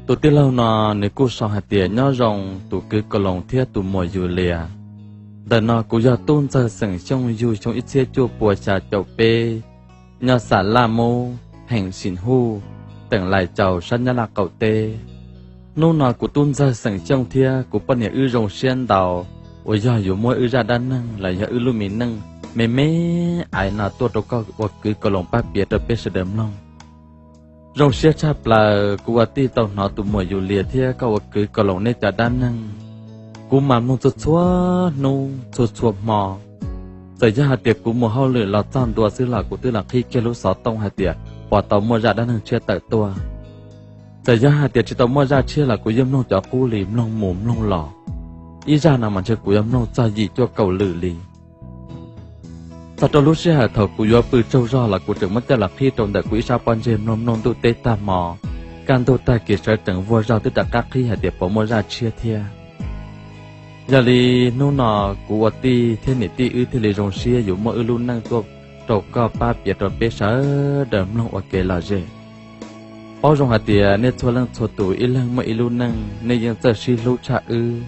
Tus tij laug no nws kuj sau hais tias nyob zoo tus kwv Kaus Loos thiab tus muam Yus Lias. Ntawm no kuv yog tub ntxawg xeem Xyooj yug xyoo ib txhiab cuaj pua xya caum peb, nyob xam Laj Mub, heem Xim Huj, teem Lais Caus sab Nyab Laj qaum teb. Hnub no kuv tub ntxawg xeem Xyooj thiab kuv poj niam wb zoo siab ntau uas yog yuav muab wb zaj dab neeg los yog wb lub me neej me me aiv no tuaj rau koj ua kwv Kaus Loos pab piav rau peb sawv daws mloog. Zoo siab tshaj plaws kuv ua tij tau hnov tus muam Yus Lias thiab koj ua kwv Kaus Loos nej cov dab neeg. Kuv mas mloog txhua txhua hnub txhua txhua hmo. Txawm yog hais tias kuv mus hauj lwm los txog ntua xwb los kuv twb los qhib kiag lub xov tooj hais tias puas tau muaj zaj dab neeg tshiab tawm tuaj. Txawm yog hais tias tsis tau muaj zaj tshiab los kuv yeej mloog cov qub li mloog mus mloog los. Ib zaj no mas ntshe kuv yuav mloog txog yim cuaj kaum lwm li. Txog rau lub sij hawm thaum kuv yuav pw tsaug zog los kuv tseem muab coj los qhib rau ntawm kuv ib sab pob ntseg mloog mloog ntuj teb tag hmo, kaj ntug tag kis sawv tsees vuag zog twb rov qab qhib hais tias puas muaj zaj tshiab thiab. Yog li hnub no kuv ua tij thiab niam tij wb thiaj li zoo siab yuav muab wb lub neej tuaj rau koj pab piav rau peb sawv daws mloog ua kev lom zem. Paub zoo hais tias nej txhua leej txhua tus ib leeg muaj ib lub neej, nej yeej txawj sib hlub tshaj wb,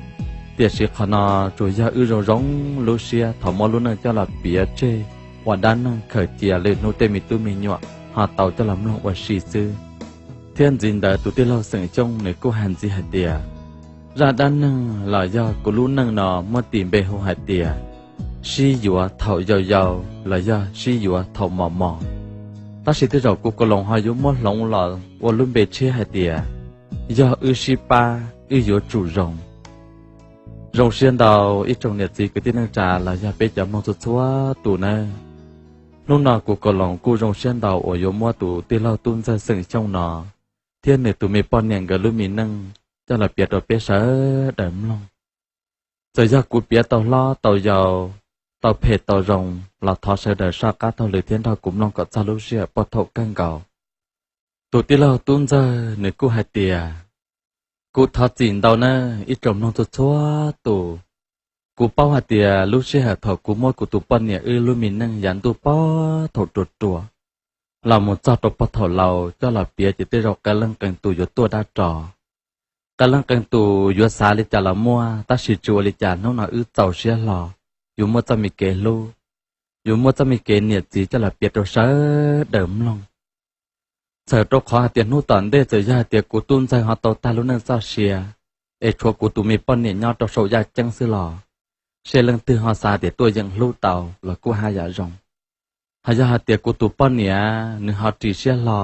tiam sis qhov no tsuas yog wb zoo zoo lub siab thaum muab lub neej coj los piav tseg ua dab neeg khaws cia lwm hnub tej me tub me nyuam ho tau coj los mloog ua si xwb. Thiab ntxiv ntawd tus tij laug xeem Xyooj nws kuj hais ntxiv hais tias, zaj dab neeg los yog kuv lub neej no muab tis npe hu hais tias sib yuav thaum yau yau los yog sib yuav thaum mos mos. Tab sis tej zaum kuv Kaus Loos ho yuav muab hloov los ua lub npe tshiab hais tias yog wb sib pab wb yuav tsum zoo. Zoo siab ntau ib tsoom niam txiv kwv tij neej tsa los yog peb cov mloog txhua txhua tus nawb. Hnub no kuv Kaus Loos kuj zoo siab ntau uas yuav muab tus tij laug tub ntxawg xeem Xyooj no thiab nws tus me poj niam nkawd lub me neej coj los piav rau peb sawv daws mloog. Txawm yog kuv piav tau hlob tau yau, tau phem tau zoo los thov sawv daws soj qab taug lw thiab nrog kuv mloog kom txog lub sij hawm puag thaum kawg nkaus. Tus tij laug tub ntxawg nws kuj hais tias, kuv thov txim ntau nawb ib tsoom mloog txhua txhua tus. Kuv paub hais tias lub sij hawm thaum kuv muab kuv tus poj niam wb lub me neej yav ntuj puag thaum ruam ruam los mus txog rau puag thaum laus coj los piav ces tej zaum qee leej qee tus yuav tuaj dab ros, qee leej qee tus yuav xav li cas los muaj, tab sis tsis ua li cas, hnub no wb txaus siab hlo yuav muab txoj me kev hlub, yuav muab txoj me kev niam txiv coj los piav rau sawv daws mloog. Txhawm rau qhov hais tias hnub tom ntej txawm yog hais tias kuv tub ntxawg ho tau tag lub neej txoj sia, es tshuav kuv tus me poj niam nyob rau saum yaj ceeb xwb los, seb leej twg ho xav tias tuaj yeem hlub tau los kuj haj yam zoo. Ho yog hais tias kuv tus poj niam nws ho ris siab hlo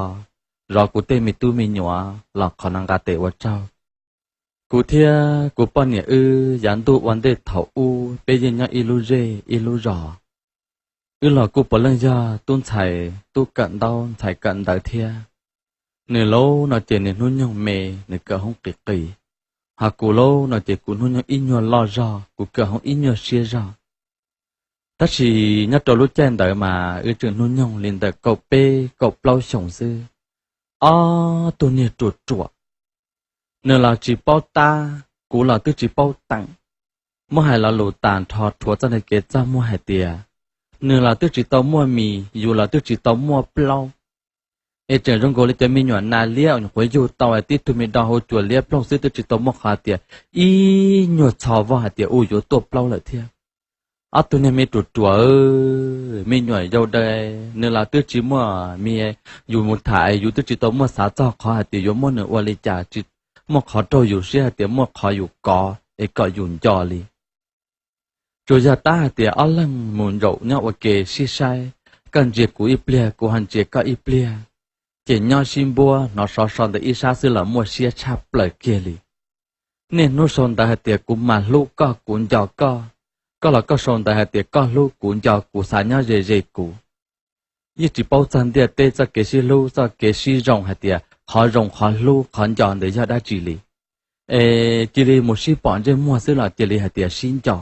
zov kuv tej me tub me nyuam los qhov no nqa tes ua tsaug. Kuv thiab kuv poj niam wb yav ntuj ua ntej thaum ub peb yeej nyob ib lub zej ib lub zos. Wb los kuj puav leej yog tub ntxhais tub kawm ntaub ntxhais kawm ntawv thiab. Nws lauj no ces nws hnub nyoog me, nws kawm hoob qis qis, ho kuv lauj no ces kuv hnub nyoog ib nyuag loj zog, kuv kawm hoob ib nyuag siab zog. Tab sis nyob rau lub caij ntawd mas wb tseem hnub nyoog li ntawm kaum peb kaum plaub xyoos xwb. Ob tug niag ruam ruam, nws los tsis paub tab, kuv los twb tsis paub teem. Muab hais lo lus tas nrho rhuav txoj niag kev txaj muag hais tias, nws los twb tsis tau muaj mis, yus los twb tsis tau muaj plaub. Es tseem zoo nkaus li cov me nyuam nas liab uas nyuam qhuav yug tau es tib tug me do hauv cua liab ploog xwb, twb tsis tau muaj qhov hais tias ib nyuag txho voj hais tias u yuav tuaj plaub lawm thiab. Ob tug niag me ruam ruam, me nyuam yau daws, nws los twb tsis muaj mis, yus mus tham yus twb tsis tau muaj xav txog qhov hais tias yuav muab nws ua li cas, tsis muaj qhov raug yus siab hais tias muaj qhov yus kov es kom yus nco li. Tsuas yog tab hais tias ob leeg mus zaum nyob ua ke sib saib, koj ntsia kuv ib pliag kuv ho ntsia koj ib pliag, ces nyob sib npuab hnov sov so ntawm ib sab xwb los muaj siab tshaj plaws kiag li. Niaj hnub sau ntawv hais tias kuv mas hlub koj kuv nco koj, koj los koj sau ntawv hais tias koj hlub kuv nco kuv xav nyob ze ze kuv. Yeej tsis paub txog ntiaj teb txoj kev sib hlub txoj kev sib zoo hais tias qhov zoo qhov hlub qhov nco ntawd yog dab tsi li. Es cia li mus sib pom ntsej muag xwb los cia li hais tias sib nco.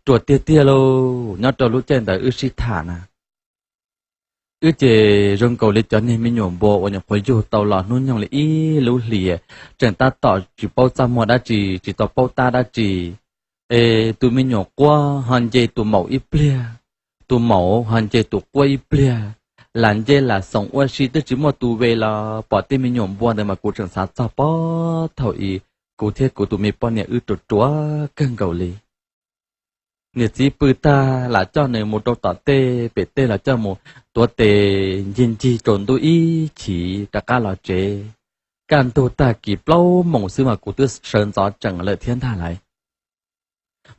Ruam tiag tiag lauj, nyob rau lub caij ntawd wb sib tham na. Wb ces zoo nkaus li cov niag me nyuam npua uas nyuam qhuav yug tau los hnub nyoog li ib lub hlis, tseem tab tom tsis paub txaj muag dab tsi, tsis tau paub tab dab tsi. Es tus me nyuam quab ho nce tus maum ib pliag, tus maum ho nce tus quab ib pliag, lam nce lam xoom ua si twb tsis muaj tus ve los pom tej me nyuam npua ntawd mas kuv tseem xav txog puag thaum ub kuv thiab kuv tus me poj niam wb ruam ruam kawg nkaus li. Niam txiv pw tag lam coj nws mus rau tom tej pem tej los coj mus tuav tes ncig ncig tsaus ntuj ib chim rov qab los tsev. Kaj ntug tag kis plaub moos xwb mas kuv twb sawv ntxov tsees lawm thiab ntag lauj.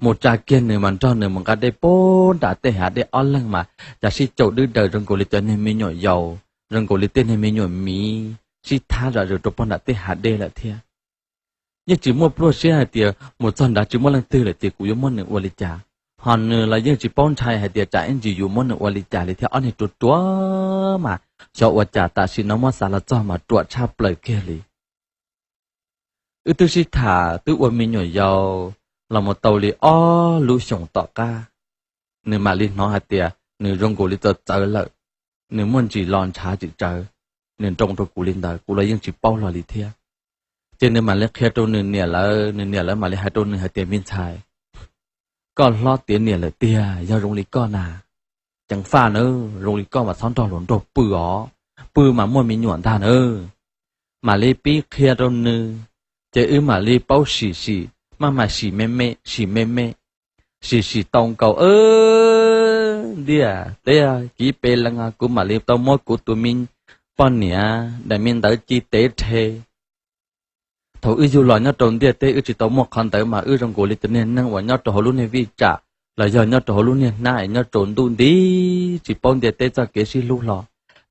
Mus tsa kiag nws mas nrog nws mus nqa dej puag nram tej hav dej ob leeg mas cas sib caum dwb daws zoo nkaus li cov niag me nyuam yaus, zoo nkaus li tej niag me nyuam miv sib thab zom zaws rau puag nram tej hav dej lawm thiab. Yeej tsis muaj pluaj siab hais tias mus txog nrad tsis muaj leej twg lawm ces kuv yuav muab nws ua li cas, ho nws los yeej tsis paub ntshai hais tias tsam ib ntsis yus muab nws ua li cas li thiab. Ob niag ruam ruam mas xyov ua cas tam sim no muab xav los txog mas ruam tshaj plaws kiag li. Wb twb sib tham twb ua me nyuam yaus los mus tau li ob lub xyoos tom qab, nws mam li hnov hais tias nws zoo nkaus li txawv txawv lawm, nws muaj ntsis lo ntshav tsis tsawv, nws nroo rau kuv li ntawd kuv los yeej tsis paub hlo li thiab. Ces nws mam li qhia rau nws niam lawv, nws niam lawv mam li hais rau nws hais tias, me ntxhais, koj hlob tiav niam lawm tiag, yog zoo li koj na, ceev faj na, zoo li koj mas txhob nrog hluas nraug pw os, pw mas muaj me nyuam ntag na. Mam li pib qhia rau nws, ces wb mam li paub sim sim, maj mam sim me me sim me me, sim sim tau nkaus ntiaj teb kiv pes lees kuv mam li tau muab kuv tus me poj niam daim me ntawv ci tev rhe. Thaum wb yug los nyob rau ntiaj teb wb tsis tau muaj qhov ntawd mas wb zoo nkaus li cov niag neeg uas nyob rau hauv lub niag vij tsam los yog nyob rau hauv lub niag hnab es nyob tsaus ntuj nti tsis paub ntiaj teb txoj kev sib hlub hlo.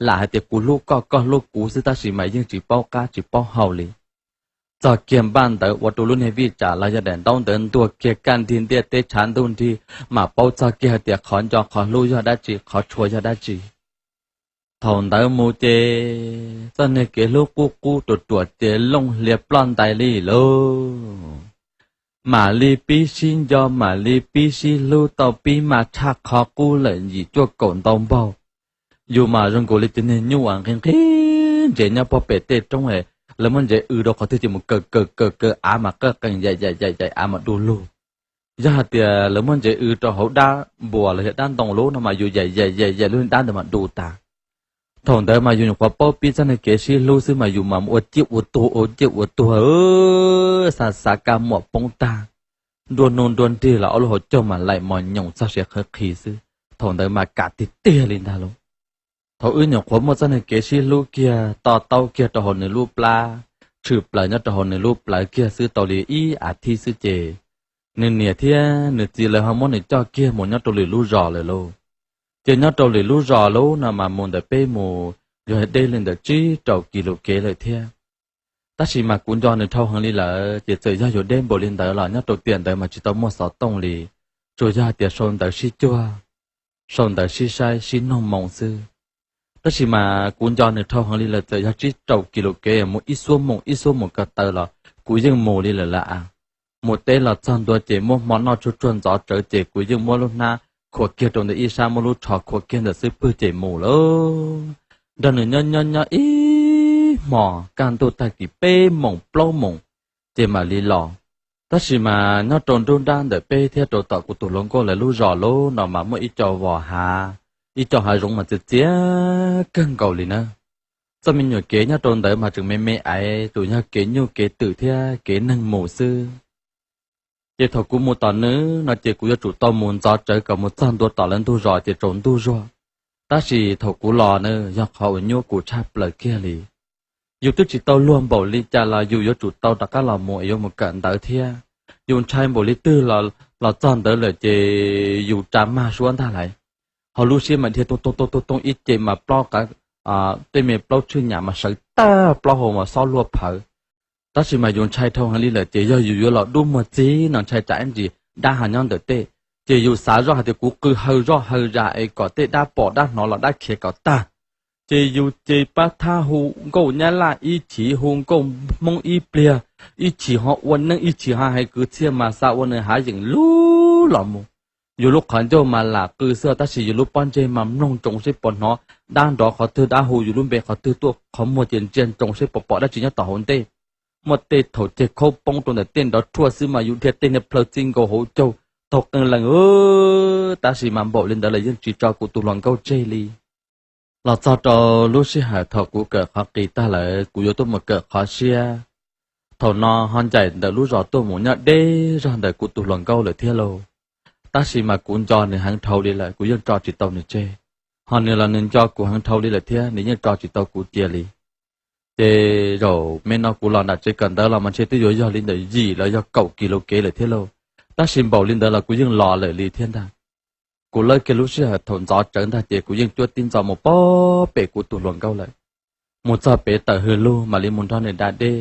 Lam hais tias kuv hlub koj, koj hlub kuv xwb tab sis mas yeej tsis paub qab tsis paub hau li. Txog kiag npaj ntawd ua rau lub niag vij tsam los yog daim ntaub ntawd ntuag kiag kaj nrig ntiaj teb tshav ntuj nrig, mam paub txog kiag hais tias qhov nco qhov hlub yog dab tsi, qhov tshua yog dab tsi. Thaum ntawd mus ces txoj niag kev hlub qub qub ruam ruam ces looj hlias ploj ntais li lauj. Mam li pib sib nco mam li pib sib hlub tau pib mas tshaj qhov qub lawm yim cuaj kaum ntau npaug. Yus mas zoo nkaus li cov niag nyuj uas nqhis nqhis ntsev nyob puag pem tej roob, lawv muab ntsev w rau qhov twg ces mus kaw kaw kaw kaw av mas qawj qees yaim yaim yaim yaim av mas du lug. Yog hais tias lawv muab ntsev w rau hauv dab npuas los yog dab ntoo lub no mas yus yaim yaim yaim yaim lub dab ntawd mas du tas. Thaum ntawd mas yus nyuam qhuav paub pib txoj niag kev sib hlub xwb mas yus mas ua ciaj ua tuag ua ciaj ua tuag, xav xav kab muam poob tag, nruab hnub nruab nrig los ob lub hauv caug mas laim mos nyoos txog siav qhawv qhi xwb. Thaum ntawd mas kam tiag tiag li ntag lauj. Thaum wb nyuam qhuav muaj txoj niag kev sib hlub kiag to taub kiag rau hauv nws lub plab, tshwm plaws nyob rau hauv nws lub plawv kiag xwb tau li ib as thiv xwb ces nws niam thiab nws txiv lawv ho muab nws coj kiag mus nyob rau lwm lub zos lawm lauj. Ces nyob rau lwm lub zos lauj no mas mus ntawm peb mus yog deb li ntawm tsib rau kis lus kev lawm thiab. Tab sis mas kuv nco nws dhau heev li lawm ces txawm yog yus deb npaum li ntawd los nyob rau tiam ntawd mas tsis tau muaj xov tooj li, tsuas yog hais tias sau ntawv sib cuag, sau ntawv sib saib sib noog moo xwb. Tab sis mas kuv nco nws dhau heev li lawm txawm yog tsib rau kis lus kev mus ib xuab moos ib xuab moos ko taw los kuv yeej mus li lawm lauj. Mus teb los txog ntua ces muab hmo noj tsuag tsuag ntxov tsawv ces kuv yeej muab lub hnab khuam kiag rau ntawm ib sab muab lub tsho khuam kiag ntawm xub pwg ces mus lauj. Nrog nws nyob nyob nyob ib hmos kaj ntug tag kis peb moos plaub moos ces mam li los. Tab sis mas nyob rau nruab nrab ntawm peb thiab rau tom kuv tus hluas nkauj lawv lub zos lauj no mas muaj ib co vos hav, ib co hav zoov mas txias txias kawg nkaus li na. Txoj me nyuam kev nyob rau ntawd mas tseem me me aiv, tsuas yog kev nyuj kev twm thiab kev neeg mus xwb. Ces thaum kuv mus tom nws no ces kuv yuav tsum tau mus ntxov tsawv kom mus txog ntua tom lawv ntug zos ces tsaus ntuj zuag. Tab sis thaum kuv los na yog qhov uas nyuaj kuv tshaj plaws kiag li. Yus twb tsis tau luag npaum li cas los yus yuav tsum tau rov qab los mus es yuav mus kawm ntawv thiab. Yus ntshai npaum li twg los txog ntawd lawm ces yus tsa mag suab ntag lauj. Ho lub siab mas dhia tooj tooj tooj tooj ib ce mas plaub qa, tej me plaub tshwj nyam mas sawv tag plaub hau mas xob luaj phawv. Tab sis mas yus ntshai dhau heev li lawm ces yog yus yuav los dub muag txig no ntshai tsam ib ntsis dab ho nyob ntawm tej, ces yus xav zoj hais tias kuv qw haw zoj haw zam es kom tej dab pom dab hnov los dab khiav kom tag. Ces yus ces pab thab hu nkauj nyab laj ib chim hu nkauj hmoob ib pliag, ib chim ho ua neej ib chim ho hais kwv txhiaj mas xa ua nws hav yeem lub los mus. Yus lub qhov ncauj mas lam qw xwb tab sis yus lub pob ntseg mas mloog ntsoov seb puas hnov dab nrov qhov twg dab hu yus lub npe qhov twg tuaj qhov muag ces ntsia ntsoov seb puas pom dab tsi nyob tom hauv ntej. Muaj tej thaum ceg khaub poob rau ntawm tej nrov rhuaj xwb mas yus dhia tej niag plhaw txij nkaus hauv caug taug qee lees, tab sis mas npaum li ntawd lawm yeej tsis tso kuv tus hluas nkauj tseg li. Los txog rau lub sij hawm thaum kuv kawm qhov qis tag lawm, kuv yuav tuaj mus kawm qhov siab. Thaum no ho ncaim ntawm lub zos tuaj mus nyob deb zog ntawm kuv tus hluas nkauj lawm thiab lauj. Tab sis mas kuv nco nws heev dhau li lawm, kuv yeej tso tsis tau nws tseg. Ho nws los nws nco kuv heev dhau li lawm thiab, nws yeej tso tsis tau kuv cia li. Ces zaum me no kuv los nram tsev kawm ntawv los mas ntshe twb yuav yog li ntawm yim los yog kaum kis lus kev lawm thiab lauj. Tab sis npaum li ntawd los kuv yeej los lawm li thiab ntag. Kuv lawb kiag lub sij hawm thaum ntxov tsawv ntag ces kuv yeej cuab tib ntxov mus pem kuv tus hluas nkauj lawm. Mus txog pem tawm hws lug mam li mus nrog nws da dej,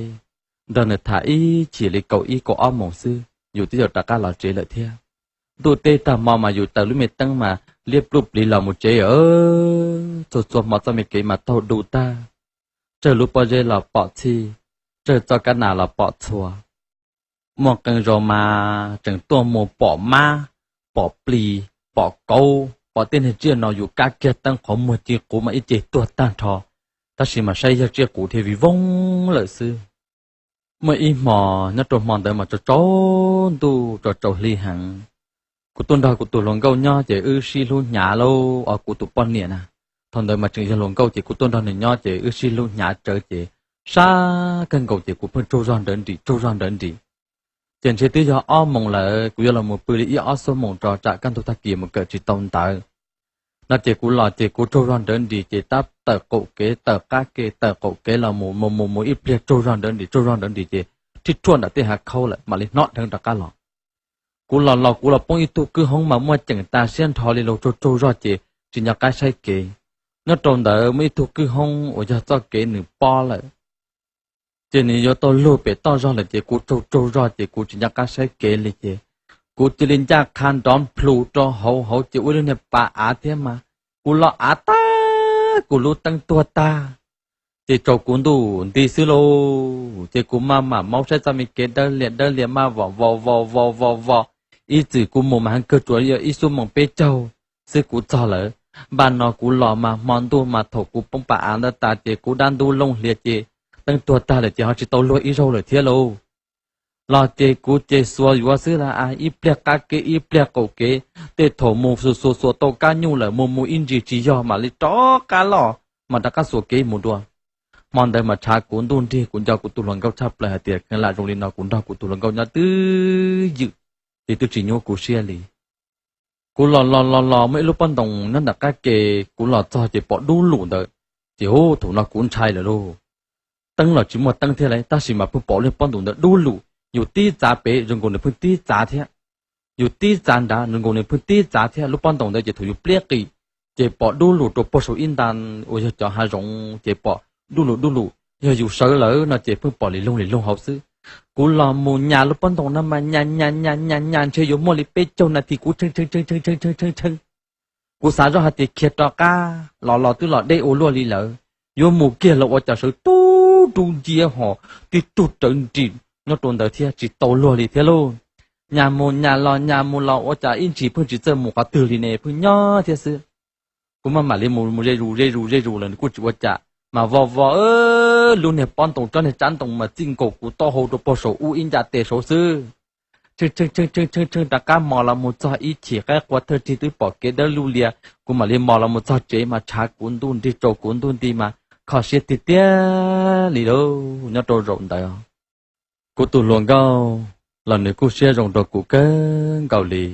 nrog nws tham ib chim li kaum ib kaum ob moos xwb yus twb yuav rov qab los tsev lawm thiab. Ntuj teb tag hmo mas yus taws lub me teeb mas liab pluj pliv los mus tsev. Txhua txhua hmo txoj me kev mas taug du tag, tsawg lub pob zeb los pom txhij, tsawg txoj kab nas los pom txhua. Muaj qee zaus mas tseem tuaj mus pom mab, pom plis, pom kauv, pom tej niag tsiaj no yus kab kiag teeb qhov muag ci quv mas ib ce tuag tag nrho, tab sis mas saib yog tsiaj quv thiaj vij voog lawm xwb. Muaj ib hmo, nyob rau hmo ntawd mas tsaus tsaus ntuj tsaus tsaus hli heev. Kuv tuaj nrog kuv tus hluas nkauj nyob ces wb sib hlub hnyav lauj, os kuv tus poj niam na. Thaum ntawd mas tseem yog hluas nkauj ces kuv tuaj nrog nws nyob ces wb sib hlub hnyav tsawv ces sab kawg nkaus ces kuv pheej tsaug zog nrawv nris tsaug zog nrawv nris. Ces ntshe twb yog ob moos lawm, kuv yuav los mus pw li ib ob xuab moos tso tsam kaj ntug tag kis mus kawm tsis tau ntawv no ces kuv los ces kuv tsaug zog nrawv nris ces tab tawm qaum kev tawm qab kev tawm qaum kev los mus mus mus mus ib pliag tsaug zog nrawv nris tsaug zog nrawv nris ces thib ruaj nram tej hav khaub lawm mam li hnov dheev rov qab los. Kuv los los kuv los poob ib tug kwj hoob mas muaj ceem tas siab nrho li lauj, tsaug tsaug zog ces tsis nco qab saib kev. Nyob rau ntawd muaj ib tug kwj hoob uas yog txoj kev nws pob lawm, ces nws yuav tau lug pem toj zog lawm ces kuv tsaug tsaug zog ces kuv tsis nco qab saib kev li ces kuv cia li ncaj qha nrov nplhu rau hauv hauv ces ua ib lub niag pas av thiab mas kuv los av tag kuv lub teeb tuag tag. Ces tsaus kuv ntuj nti xwb lauj, ces kuv maj mam maub saib txoj me kev dawb lias dawb lias maj vom vos vos vos vos vos. Ib txwm kuv mus mas heev kawg tsuas yog ib xuab moos peb caug xwb kuv txog lawm. Npaj no kuv los mas hmo ntuj mas thaum kuv poob pas av ntawd tas ces kuv dab ntub looj hlias ces teeb tuag tag lawm ces ho tsis tau luag ib zaug lawm thiab lauj. Los ces kuv ces xuas yuav xwb las, ib pliag qab kev ib pliag qaum kev, tej thaum mus xuas xuas xuas tau kab nyuj lawm mus mus ib ntsis tsis yog mam li rov qab los, mam rov qab xuas kev mus dua. Hmo ntawd mas tshav kuv ntuj nrig, kuv nco kuv tus hluas nkauj tshaj plaws hais tias kheev lam zoo li no kuv nrog kuv tus hluas nkauj nyob twb ywm, ces twb tsis nyuaj kuv siab li. Kuv los los los los muaj ib lub pob ntoos nyob ntawm qab ke, kuv los txog ces pom dub lug ntawd, ces hu thaum no kuv ntshai lawm lauj. Teeb los tsis muaj teeb thiab lauj, tab sis mas pheej pom lub pob ntoos ntawd dub lug, yus tib txav pem zoo nkaus nws pheej tib txav thiab, yus tib txav nrad zoo nkaus nws pheej tib txav thiab. Lub pob ntoos ntawd ces thaum yus pliab qis ces pom dub lug rau puag saum ib nta uas yog cov hav zoov ces pom dub lug dub lug, yog yus sawv lawm no ces pheej pom li loog li loog hauv xwb. Kuv los mus nyas lub pob ntoos no mas nyas nyas nyas nyas nyas ntshe yuav muaj li peb caug nas this kuv tshee tshee tshee tshee tshee tshee tshee. Kuv xav zoj hais tias khiav rov qab los los twb los deb ua luaj li lawm, yuav mus kiag los ua cas sawv tub rub nciab ho tib tug rawv nrim nyob rau ntawd thiab tsis tau luag li thiab lauj. Nyas mus nyas los nyas mus los ua cas ib ntsis pheej tsis txawj mus qhov twg li ne, pheej nyob thiab xwb. Kuv maj mam li mus mus ze zus ze zus ze zus lawm nws kuj tsis ua cas mas vos vos, lub niag pob ntoos tsob niag tsab ntoos mas txij nkaus kuv taub hau rau puag saum ub ib ncaj tes saud xwb. Tshee tshee tshee tshee tshee tshee rov qab mos los mus txog ib chim qaib qua thawj rig twb pom kev dawb lug lias, kuv mam li mos los mus txog tsev mas tshav kuv ntuj nrig tsaus kuv ntuj nti mas kho siab tiag tiag li lauj. Nyob rau zaum ntawd kuv tus hluas nkauj los nws kuj siab zoo rau kuv kawg nkaus li.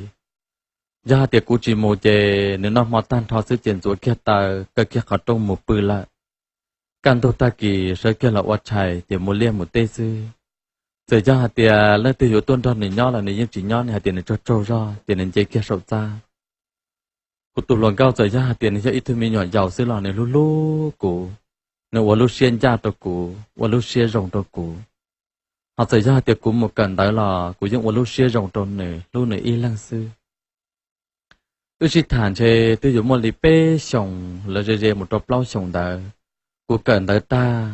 Yog hais tias kuv tsis mus ces nws noj hmo tag nrho xwb ces ntxuav kiag taw kaw kiag qhov rooj mus pw lawm. Kaj ntug tag kis sawv kiag los ua tshais ces mus liaj mus teb xwb. Txawm yog hais tias leej twg yuav tuaj nrog nws nyob los nws yeej tsis nyob, nws hais tias nws tsaug tsaug zog ces nws nce kiag saum txaj. Kuv tus hluas nkauj txawm yog hais tias nws yog ib tug me nyuam yaus xwb los nws hlub hlub kuv, nws ua lub siab ncaj rau kuv, ua lub siab zoo rau kuv. Ho txawm yog hais tias kuv mus kawm ntawv los kuv yeej ua lub siab zoo rau nws, hlub nws ib leeg xwb. Wb sib tham ntshe twb yuav muaj li peb xyoos lawv ze ze mus rau plaub xyoos ntawd, kuv kawm ntawv tag,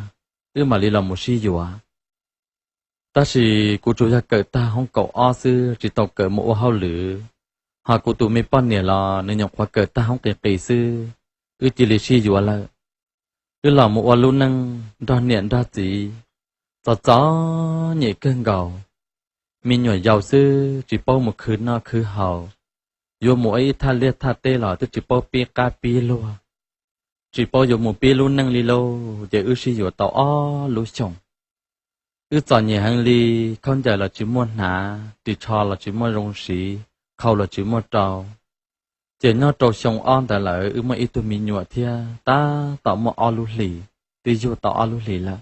wb mam li los mus sib yuav. Tab sis kuv tsuas yog kawm tag hoob kaum ob xwb tsis tau kawm mus ua hauj lwm, ho kuv tus me poj niam los nws nyuam qhuav kawm tag hoob qis qis xwb, wb cia li sib yuav lawm. Wb los mus ua lub neej nrog niam nrog txiv, txom txom nyem kawg nkaus. Me nyuam yaus xwb tsis paub mus khwv noj khwv haus, yuav mus ua ib thaj liaj thaj teb los twb tsis paub pib qab pib luag. tsis paub yuav mus pib lub neej li lauj, ces wb sib yuav tau ob lub xyoos. Wb txom nyem heev li, khaub ncaws los tsis muaj hnav, ris tsho los tsis muaj zoo siv, khau los tsis muaj rau. Ces nyob rau xyoo ob ntawd lawm wb muaj ib tug me nyuam thiab tab tom muaj ob lub hlis, twb yug tau ob lub hlis lawm.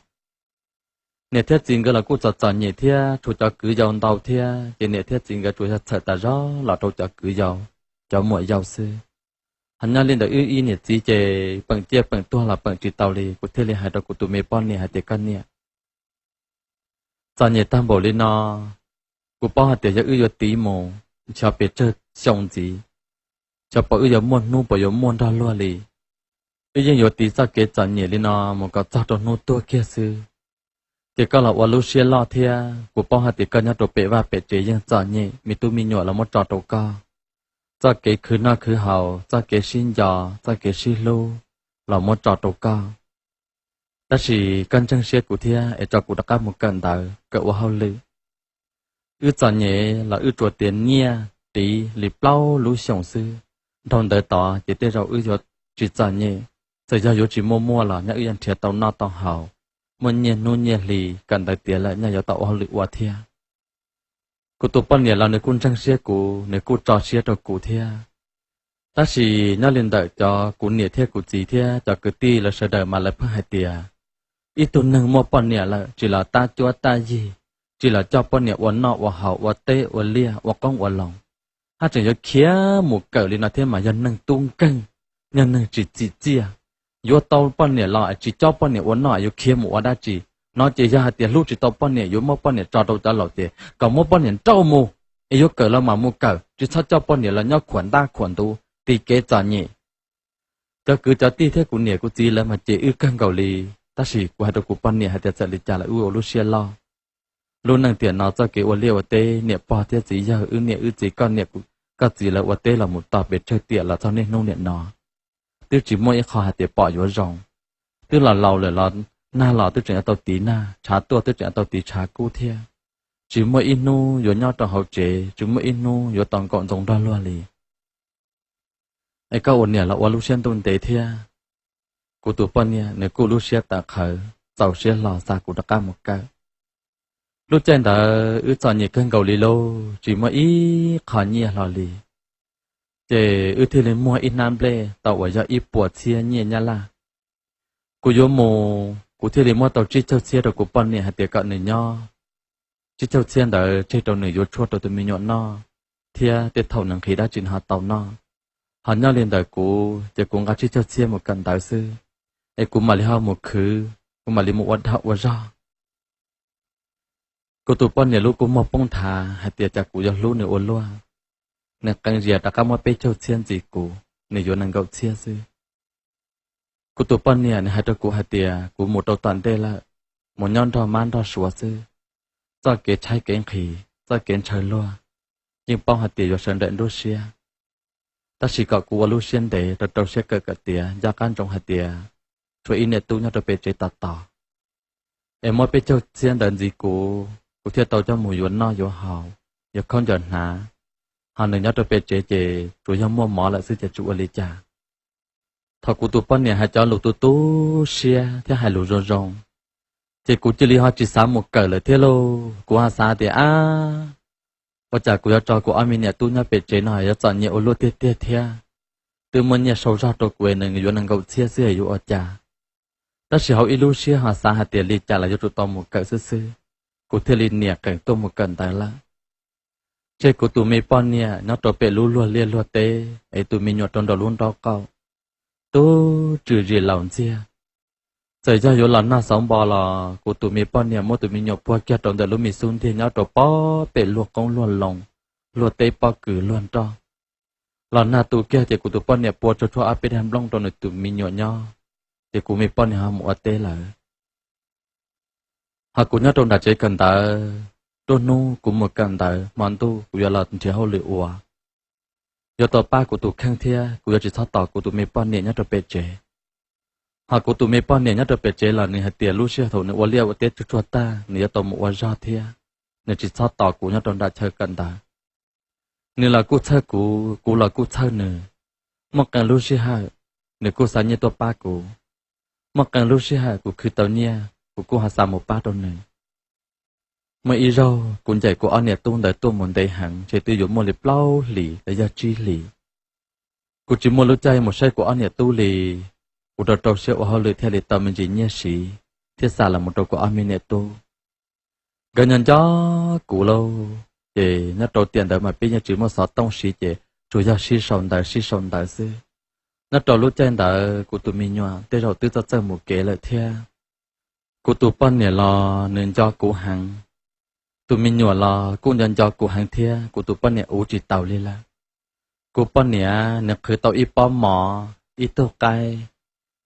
Niam thiab txiv nkawd los kuj txom txom nyem thiab tshuav cov kwv yau ntau thiab, ces niam thiab txiv nkawd tsuas yog txhawm tas zog los rau cov kwv yau, cov muam yau xwb. Ho nyob li ntawm wb ib niam txiv ces peem ciaj peem tuag los peem tsis tau li, kuv thiaj li hais rau kuv tus me poj niam hais tias koj niam, txom nyem tag npaum li no, kuv paub hais tias yog wb yuav tiv mus ncho pes tsawg xyoo ntxiv, xyov puas wb yuav muaj hnub puas yuav muaj nrog luag li. Wb yeej yuav tiv txoj kev txom nyem li no mus kom txog rau hnub tuag kiag xwb. Ces koj los ua lub siab loj thiab, kuv paub hais tias koj nyob rau pem vaj pem tsev yeej txom nyem, me tub me nyuam los muab tso rau koj. Txoj kev khwv noj khwv haus, txoj kev sib nco, txoj kev sib hlub los muab tso rau koj. Tab sis koj ntseeg siab kuv thiab es tso kuv rov qab mus kawm ntawv kawm ua hauj lwm. Wb txom nyem los wb tsuas tias nyiaj tiv li plaub lub xyoos xwb, dhau ntawd tod ces tej zaum wb yuav tsis txom nyem. Txawm yog yuav tsis muaj muaj los nyob wb yeej nrhiav tau noj tau haus, muaj nyiaj hnub nyiaj hli, kawm ntawv tiav lawm nyob yuav tau ua hauj lwm ua thiab. Kuv tus poj niam los nws kuj ntseeg siab kuv, nws kuj tso siab rau kuv thiab. Tab sis nyob li ntawm cov kuv niam thiab kuv txiv thiab cov kwv tij lawv sawv daws mas lawv pheej hais tias ib tug neeg muaj poj niam lawm tsis los tab cuab tab yig, tsis los coj poj niam ua noj ua haus ua teb ua liaj ua qoob ua loo, haj tseem yuav khiav mus kawm li no thiab mas yog neeg tub nkeeg, yog neeg tsis txim txiaj. Yuav tau poj niam los tsis coj poj niam ua noj yuav khiav mus ua dab tsi? No ces yog hais tias hlub tsis tau poj niam yuav muab poj niam tso rau cov laus ces kom muab poj niam nrauj mus, es yuav kawm los mas mus kawm, tsis txhob coj poj niam los nyob khuam ntab khuam ntuv, tiv kev txom nyem. Cov kwv cov tij thiab kuv niam kuv txiv lawv mas cem wb kawg nkaus li, tab sis kuv hais rau kuv poj niam hais tias txawm li cas los wb ua lub siab loj. Lub neej tiam no txoj kev ua liaj ua teb niam pog thiab txiv yawg, wb niam wb txiv, koj niam koj txiv lawv ua teb los mus txog pes tsawg tiam los txog niaj hnub niam no, twb tsis muaj ib qho hais tias pom yuav zoo. Twb los laus lawm los nag los twb tseem yuav tau tiv nag, tshav tuaj twb tseem yuav tau tiv tshav kub thiab. Tsis muaj ib hnub yuav nyob rau hauv tsev, tsis muaj ib hnub yuav tau nkaum ntxoov nrog luag li. Es koj ua niam los ua lub siab ntuj ntev thiab. Kuv tus poj niam nws kuj lub siab tawv qhawv txaus siab hlo xa kuv rov qab mus kawm. Lub caij ntawd wb txom nyem kawg nkaus li lauj, tsis muaj ib qho nyiaj hlo li. Ces wb thiaj li muag ib hnab nplej tau uas yog ib puas txhiab nyiaj Nyab Laj. Kuv yuav mus kuv thiaj li muab tau tsib caug txhiab rau kuv poj niam hais tias kom nws nyob. Tsib caug txhiab ntawd tseg rau nws yuav tshuaj rau tus me nyuam noj, thiab tej thaum nws nqhis dab tsi nws ho tau noj. Ho nyob li ntawm kuv ces kuv nqa tsib caug txhiab mus kawm ntawv xwb, es kuv mam li ho mus khwv, kuv mam li mus ua dag ua zog. Kuv tus poj niam lub kua muag poob nthav hais tias cas kuv yuav hlub nws ua luaj. Nws qee zias rov qab muab peb caug txhiab ntxiv kuv, nws yuav nees nkaum txhiab xwb. Kuv tus poj niam nws hais rau kuv hais tias kuv mus rau tom ntej lawm, mus nyob nrog mab nrog suav xwb. Txoj kev tshaib kev nqhis, txoj kev ntshaw luag, yeej paub hais tias yuav sawv nraim nruab siab. Tab sis kom kuv ua lub siab ntev rau rau siab kawm kom tiav, nco qab ntsoov hais tias tshuav ib niam tub nyob rau pem tsev tos tos. Es muab peb caug txhiab ntawd ntxiv kuv, kuv thiaj tau coj mus yuav noj yuav haus, yuav khaub ncaws hnav. Ho nws nyob rau pem tsev ces tsuas yog muaj mov lawm xwb ces tsis ua li cas. Thaum kuv tus poj niam hais cov lus tu tu siab thiab hais lus zoo zoo, ces kuv cia li ho tsis xav mus kawm lawm thiab lauj. Kuv ho xav tias ab, ua cas kuv yuav tso kuv ob me niam tub nyob pem tsev no yuav txom nyem ua luaj tiag tiag thiab. Twb muaj nyiaj sau zog rau kuv es nws yuav nees nkaum txhiab xwb es yuav ua cas. Tab sis hauv ib lub siab ho xav hais tias li cas los yuav tsum tau mus kawm xwb xwb, kuv thiaj li niam qees tuaj mus kawm ntawv lawm. Tseg kuv tus me poj niam nyob rau pem lub luag liaj luag teb es tus me nyuam rau nraum lub nraub qaum, tub tswm zis laus ntxiag. Txawm yog yuav los nag xauv npo los kuv tus me poj niam muab tus me nyuam puag kiag rau ntawm lub me xub ntiag nyob rau pob pem luag qoob luag loo, luag teb pob kws luag nroj. Los nag tu kiag ces kuv tus poj niam pua tsuag tsuag ob peb dag nplooj rau nws tus me nyuam nyob, ces kuv me poj niam ho mus ua teb lawm. Ho kuv nyob rau nram tsev kawm ntawv, nruab hnub kuv mus kawm ntawv, hmo ntuj kuv yuav los nrhiav hauj lwm ua. Yuav tau pab kuv tus kheej thiab kuv yuav tsis txhob tos kuv tus me poj niam nyob rau pem tsev. Ho kuv tus me poj niam nyob rau pem tsev los nws hais tias lub sij hawm thaum nws ua liaj ua teb tsuag tsuag tag nws yuav tau mus ua zog thiab, nws tsis txhob tos kuv nyob rau nram chaw kawm ntawv. Nws los kuj txhawj kuv, kuv los kuj txhawj nws. Muaj qee lub sij hawm, nws kuj xa nyiaj tuaj pab kuv. Muaj qee lub sij hawm kuv khwv tau nyiaj kuv kuj ho xa mus pab rau nws. Muaj ib zaug kuv ncaim kuv ob niam tub ntawd tuaj mus ntev heev ntshe twb yuav muaj li plaub hlis los yog tsib hlis. Kuv tsis muaj lub caij mus saib kuv ob niam tub li. Kuv rau rau siab ua hauj lwm thiaj li tau me ntsis nyiaj siv thiab xa los mus rau kuv ob me niam tub. Nkawd nyob nco kuv lauj, ces nyob rau tiam ntawd mas peb yeej tsis muaj xov tooj siv ces tsuas yog sib sau ntawv sib sau ntawv xwb. Nyob rau lub caij ntawd kuv tus me nyuam tej zaum twb txawj txawj mus kev lawm thiab. Kuv tus poj niam los nws nco kuv heev, tus me nyuam los kuj nco nco kuv heev thiab. Kuv tus poj niam ua tsis taus li lawm. Kuv poj niam nws qhwv tau ib pob mov, ib tug qaib,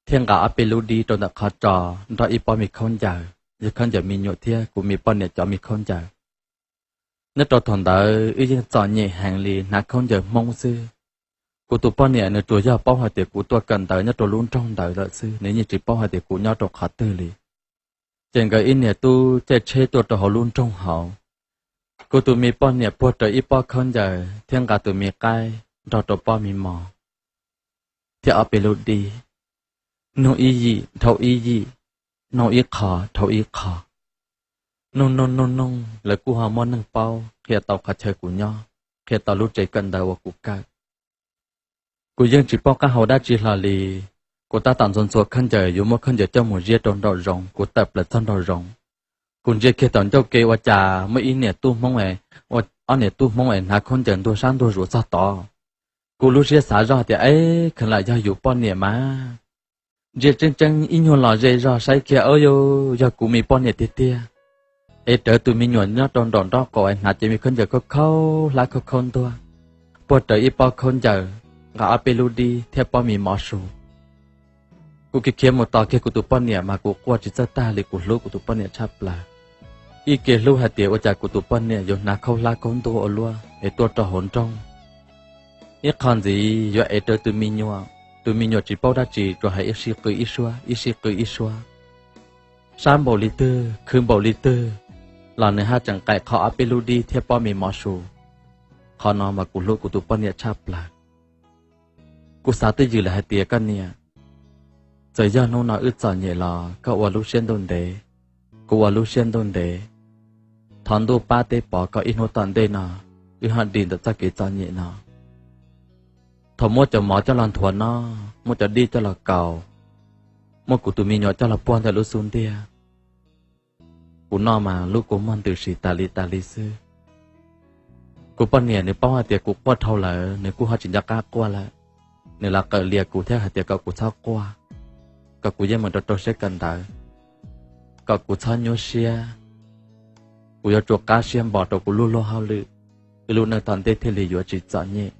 thiab nqa ob peb lub dib rau ntawm qhov tsos nrog ib pob me khaub ncaws, yog khaub ncaws me nyuam thiab kuv me poj niam cov me khaub ncaws. Nyob rau thaum ntawd wb yeej txom nyem heev li, hnav khaub ncaws Hmoob xwb. Kuv tus poj niam nws tsuas yog paub hais tias kuv tuaj kawm ntawv nyob rau lub nroog ntawd lawm xwb, nws yeej tsis paub hais tias kuv nyob rau qhov twg li. Ces nkawd ib niam tub caij tsheb tuaj rau hauv lub nroog hauv. Kuv tus me poj niam puag rawv ib pob khaub ncaws thiab nqa tus me qaib nrog rau pob me mov thiab ob peb lub dib, nug ib yim dhau ib yim, nug ib qho dhau ib qho. Nug nug nug nug lawv kuj ho muaj neeg paub qhia tau qhov chaw kuv nyob, qhia tau lub tsev kawm ntawv uas kuv kawm. Kuv yeej tsis paub qab hau dab tsi hlo li. Kuv tab tom ntxhua ntxhua khaub ncaws yuav muab khaub ncaws coj mus ziab rau nraum zoov, kuv tawm plaws txog nraum zoov. Kuv ntsia kiag tom ncauj ke ua cas muaj ib niam tub Hmoob, ob niam tub Hmoob es hnav khaub ncaws ntuag sab ntuag zuav txog tod. Kuv lub siab xav zoj tias, eb, kheev lam yog yus poj niam mas. Ntsia tseeb tseeb ib nyuag los ze zog saib kiag, o, yog kuv me poj niam tiag tiag. Es rawv tus me nyuam nyob rau nraum nraub qaum es hnav cev me khaub ncaws khaub khaub hlab khaub khaub ntuag, puag rawv ib pob khaub ncaws, nqa ob peb lub dib thiab pob me mov su. Kuv khiav khiav mus tos kiag kuv tus poj niam mas kuv quaj tsis txawj tag li, kuv hlub kuv tus poj niam tshaj plaws. Ib ke hlub hais tias ua cas kuv tus poj niam yuav hnav khaub hlab khaub ntuag ua luaj es tuaj rau hauv nroog. Ib qho ntxiv yuav ev rawv tus me nyuam, tus me nyuam tsis paub dab tsi tsuas hais ib sij qw ib suab ib sij qw ib suab. Sab npaum li twg khwv npaum li twg los nws haj tseem qaim qhov ob peb lub dib thiab pob me mov su. Qhov no mas kuv hlub kuv tus poj niam tshaj plaws. Kuv xav twj ywm lawm hais tias, koj niam, txawm yog hnub no wb txom nyem los koj ua lub siab ntuj ntev, kuv ua lub siab ntuj ntev. Thov ntuj pab teb pov kom ib hnub tom ntej no wb ho dim ntawm txoj kev txom nyem no. Thaum muab cov mov coj los nthuav noj, muab cov dib coj los kaus, muab kuv tus me nyuam coj los puag ntawm lub xub ntiag, kuv noj mas lub kua muag ntws si tas li tas li xwb. Kuv poj niam nws paub hais tias kuv quaj dhau lawm, nws kuj ho tsis nco qab quaj lawm. Nws los qawm lias kuv thiab hais tias kom kuv txhob quaj, kom kuv yeej meem rau rau siab kawm ntawv, kom kuv txhob nyuaj siab. Kuv yuav tsum qab siab npo rau kuv lub luag hauj lwm, wb lub neej tom ntej thiaj li yuav tsis txom nyem.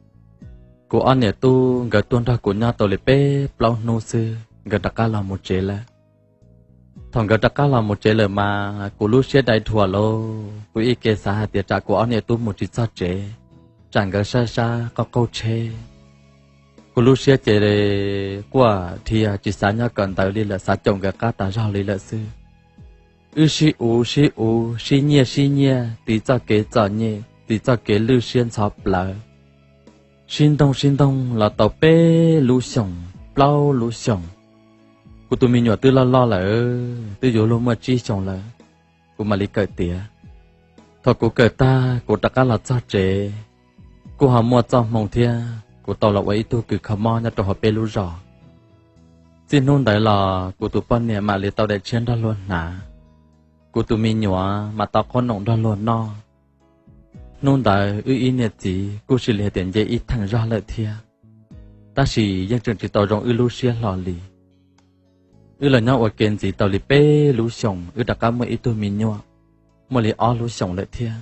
Kuv ob niam tub nkawd tuaj nrog kuv nyob tau li peb plaub hnub xwb nkawd rov qab los mus tsev lawm. Thaum nkawd rov qab los mus tsev lawm mas kuv lub siab dai dhuam lauj, kuv ib ke xav hais tias tsam kuv ob niam tub mus tsis txog tsev, tsam nkawd sab sab qaug qaug tsheb. Kuv lub siab ces quaj dhia tsis xav nyob kawm ntawv li lawm, xav caum nkawd qab tas zog li lawm xwb. Wb sib uv sib uv sib nyiaj sib nyiaj tiv txoj kev txom nyem tiv txoj kev lwj siab ntxhov plawv. Sib ntoog sib ntoog los tau peb lub xyoos plaub lub xyoos. Kuv tus me nyuam twb loj loj lawm, twb yuav luag muaj tsib xyoos lawm, kuv mam li kawm tiav. Thaum kuv kawm tag kuv rov qab los txog tsev, kuj ho muaj txoj hmoo thiab kuv tau los ua ib tug kws kho mob nyob rau hauv peb lub zos. Txij hnub ntawd los kuv tus poj niam mam li tau daim tshiab nrog luag hnav, kuv tus me nyuam mam tau qhob noom nrog luag noj. Hnub ntawd wb ib niam txiv kuj cia li hais tias nce ib theem zog lawm thiab, tab sis yeej tseem tsis tau zoo wb lub siab hlo li. Wb los nyob ua ke ntxiv tau li peb lub xyoos wb rov qab muaj ib tug me nyuam, muaj li ob lub xyoos lawm thiab.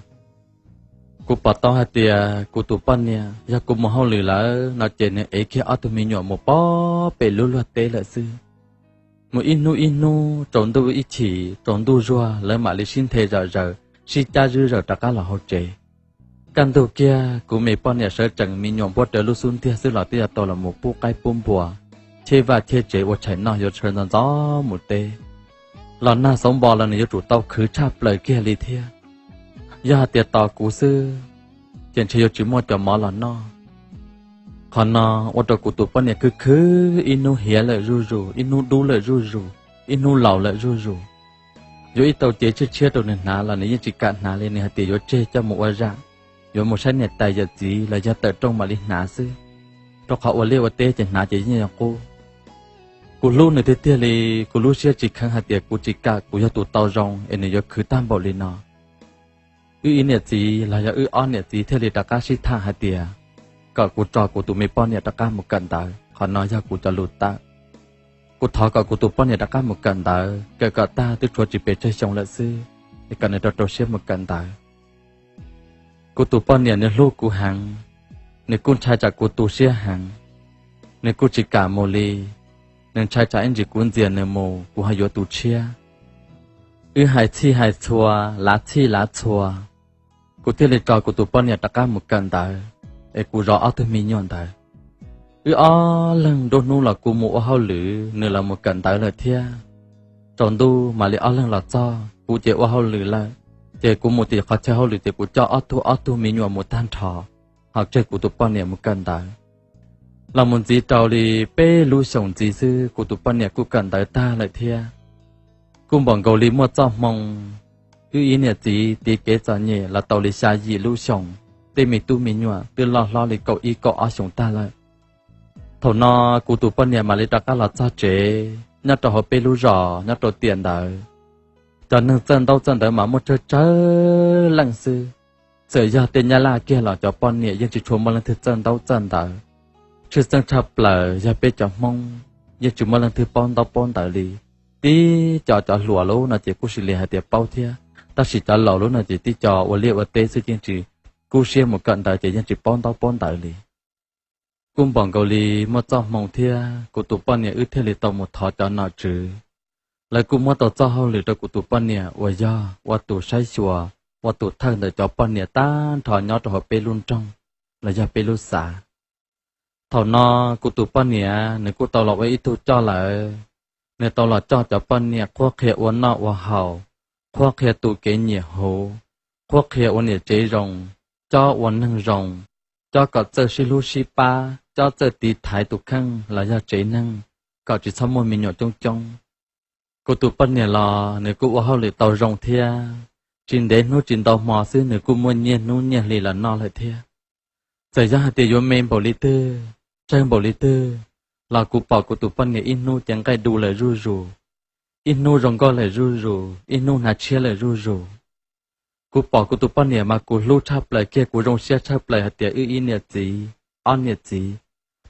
Kuv pom tau hais tias kuv tus poj niam yog kuv mus hauj lwm lawm no ces nws ev kiag ob tug me nyuam mus pov pem lub luag teb lawm xwb. Mus ib hnub ib hnub tsaus ntuj ib chim tsaus ntuj zuag lawv mam li sib nthe zom zaws sib cab zwb zaws rov qab los hauv tsev. Kaj ntug kiag kuv me poj niam sawv tsees me nyuam npuab rawv lub xub ntiag xwb los twb yuav tau los mus pub qaib pub npua, cheb vaj cheb tsev ua tshais noj yuav sawv ntxov ntxov mus teb. Los nag xauv npo los nws yuav tsum tau khwv tshaj plaws kiag li thiab. Yog hais tias tos kuv xwb ces ntshe yuav tsis muaj cov mov los noj. Qhov no ua rau kuv tus poj niam khwv khwv, ib hnub hiav lawm zuj zus, ib hnub dub lawm zuj zus, ib hnub laus lawm zuj zus. Yuav ib tau cev tshiab tshiab rau nws hnav los nws yeej tsis kam hnav li, nws hais tias yuav tseg coj mus ua zam, yuav mus saib niam tais yawm txiv los yog tawm rooj mam li hnav xwb, rau qhov ua liaj ua teb ces hnav ces yeej yog qub. Kuv hlub nws tiag tiag li, kuv lub siab tsis kheev hais tias kuv tsis kam kuv yog tus tau zoo es nws yuav khwv tag npaum li no. Wb ib niam txiv los yog wb ob niam txiv thiaj li rov qab sib tham hais tias kom kuv tso kuv tus me poj niam rov qab mus kawm ntawv, qhov no yog kuv cov lus tawm. Kuv thov kom kuv tus poj niam rov qab mus kawm ntawv, kawm kom tag twb tshuav tsis pes tsawg xyoo lawm xwb, es kom nws rau rau siab mus kawm ntawv. Kuv tus poj niam nws hlub kuv heev, nws kuj ntshai tsam kuv tu siab heev, nws kuj tsis kam mus li. Nws ntshai tsam ib ntsis kuv ntxias nws mus kuv ho yuav tu tshiab. Wb hais txhij hais txhua, lav txhij lav txhua, kuv thiaj li tso kuv tus poj niam rov qab mus kawm ntawv, es kuv zov ob tug me nyuam ntawd. Wb ob leeg nruab hnub los kuv mus ua hauj lwm, nws los mus kawm ntawv lawm thiab. Tsaus ntuj mam li ob leeg los txog, kuv ces ua hauj lwm lawm, ces kuv mus tim qhov chaw hauj lwm ces kuv coj ob tug ob tug me nyuam mus tag nrho, ho tseg kuv tus poj niam mus kawm ntawv. Los mus ntxiv rau li peb lub xyoos ntxiv xwb kuv tus poj niam kuj kawm ntawv tag lawm thiab. Kuj npaum nkaus li muaj txoj hmoo, wb ib niam txiv tiv kev txom nyem los tau li xya yim lub xyoos, tej me tub me nyuam twb loj hlob li kaum ib kaum ob xyoos tag lawm. Thaum no kuv tus poj niam mam li rov qab los txog tsev. Nyob rau hauv peb lub zos nyob rau tiam ntawd, cov neeg txawj ntaub txawj ntawv mas muaj tsawg tsawg leej xwb. Txawm yog tej nyab laj kiag los cov poj niam yeej tsis tshua muaj leej twg txawj ntaub txawj ntawv. Tshwj xeeb tshaj plaws yog peb cov Hmoob yeej tsis muaj leej twg paub ntaub paub ntawv li. Tib co cov hluas lub no ces kuj sis li hais tias paub thiab, tab sis cov laus lub no ces tib co ua liaj ua teb xwb yeej tsis kub siab mus kawm ntawv ces yeej tsis paub ntaub paub ntawv li. Kuj npaum nkaus li muaj txoj hmoo thiab kuv tus poj niam wb thiaj li tau mus thov cov nom tswv. Lawv kuj muab tau txoj hauj lwm rau kuv tus poj niam uas yog ua tus saib xyuas, ua tus thawj ntawm cov poj niam tag nrho nyob rau hauv peb lub nroog los yog peb lub xav. Thaum no kuv tus poj niam nws kuj tau los ua ib tug coj lawm. Nws tau los coj cov poj niam qhuab qhia ua noj ua haus, qhuab qhia tu kev nyiam huv, qhuab qhia ua niam tsev zoo, cob ua neeg zoo, cob kom txawj sib hlub sib pab, cob txawj tiv thaiv tus kheej los yog tsev neeg, kom tsis txhob muaj me nyuam coob coob. Kuv tus poj niam los nws kuj ua hauj lwm tau zoo thiab, tsis ntev hnub tsis ntau hmo xwb nws kuj muaj nyiaj hnub nyiaj hli los noj lawm thiab. Txawm yog hais tias yuav me npaum li twg, tsawg npaum li twg, los kuv pom kuv tus poj niam ib hnub ces nqaij du lawm zuj zus, ib hnub zoo nkauj lawm zuj zus, ib hnub hnav tshiab lawm zuj zus. Kuv pom kuv tus poj niam mas kuv hlub tshaj plaws kiag, kuv zoo siab tshaj plaws hais tias wb ib niam txiv, ob niam txiv,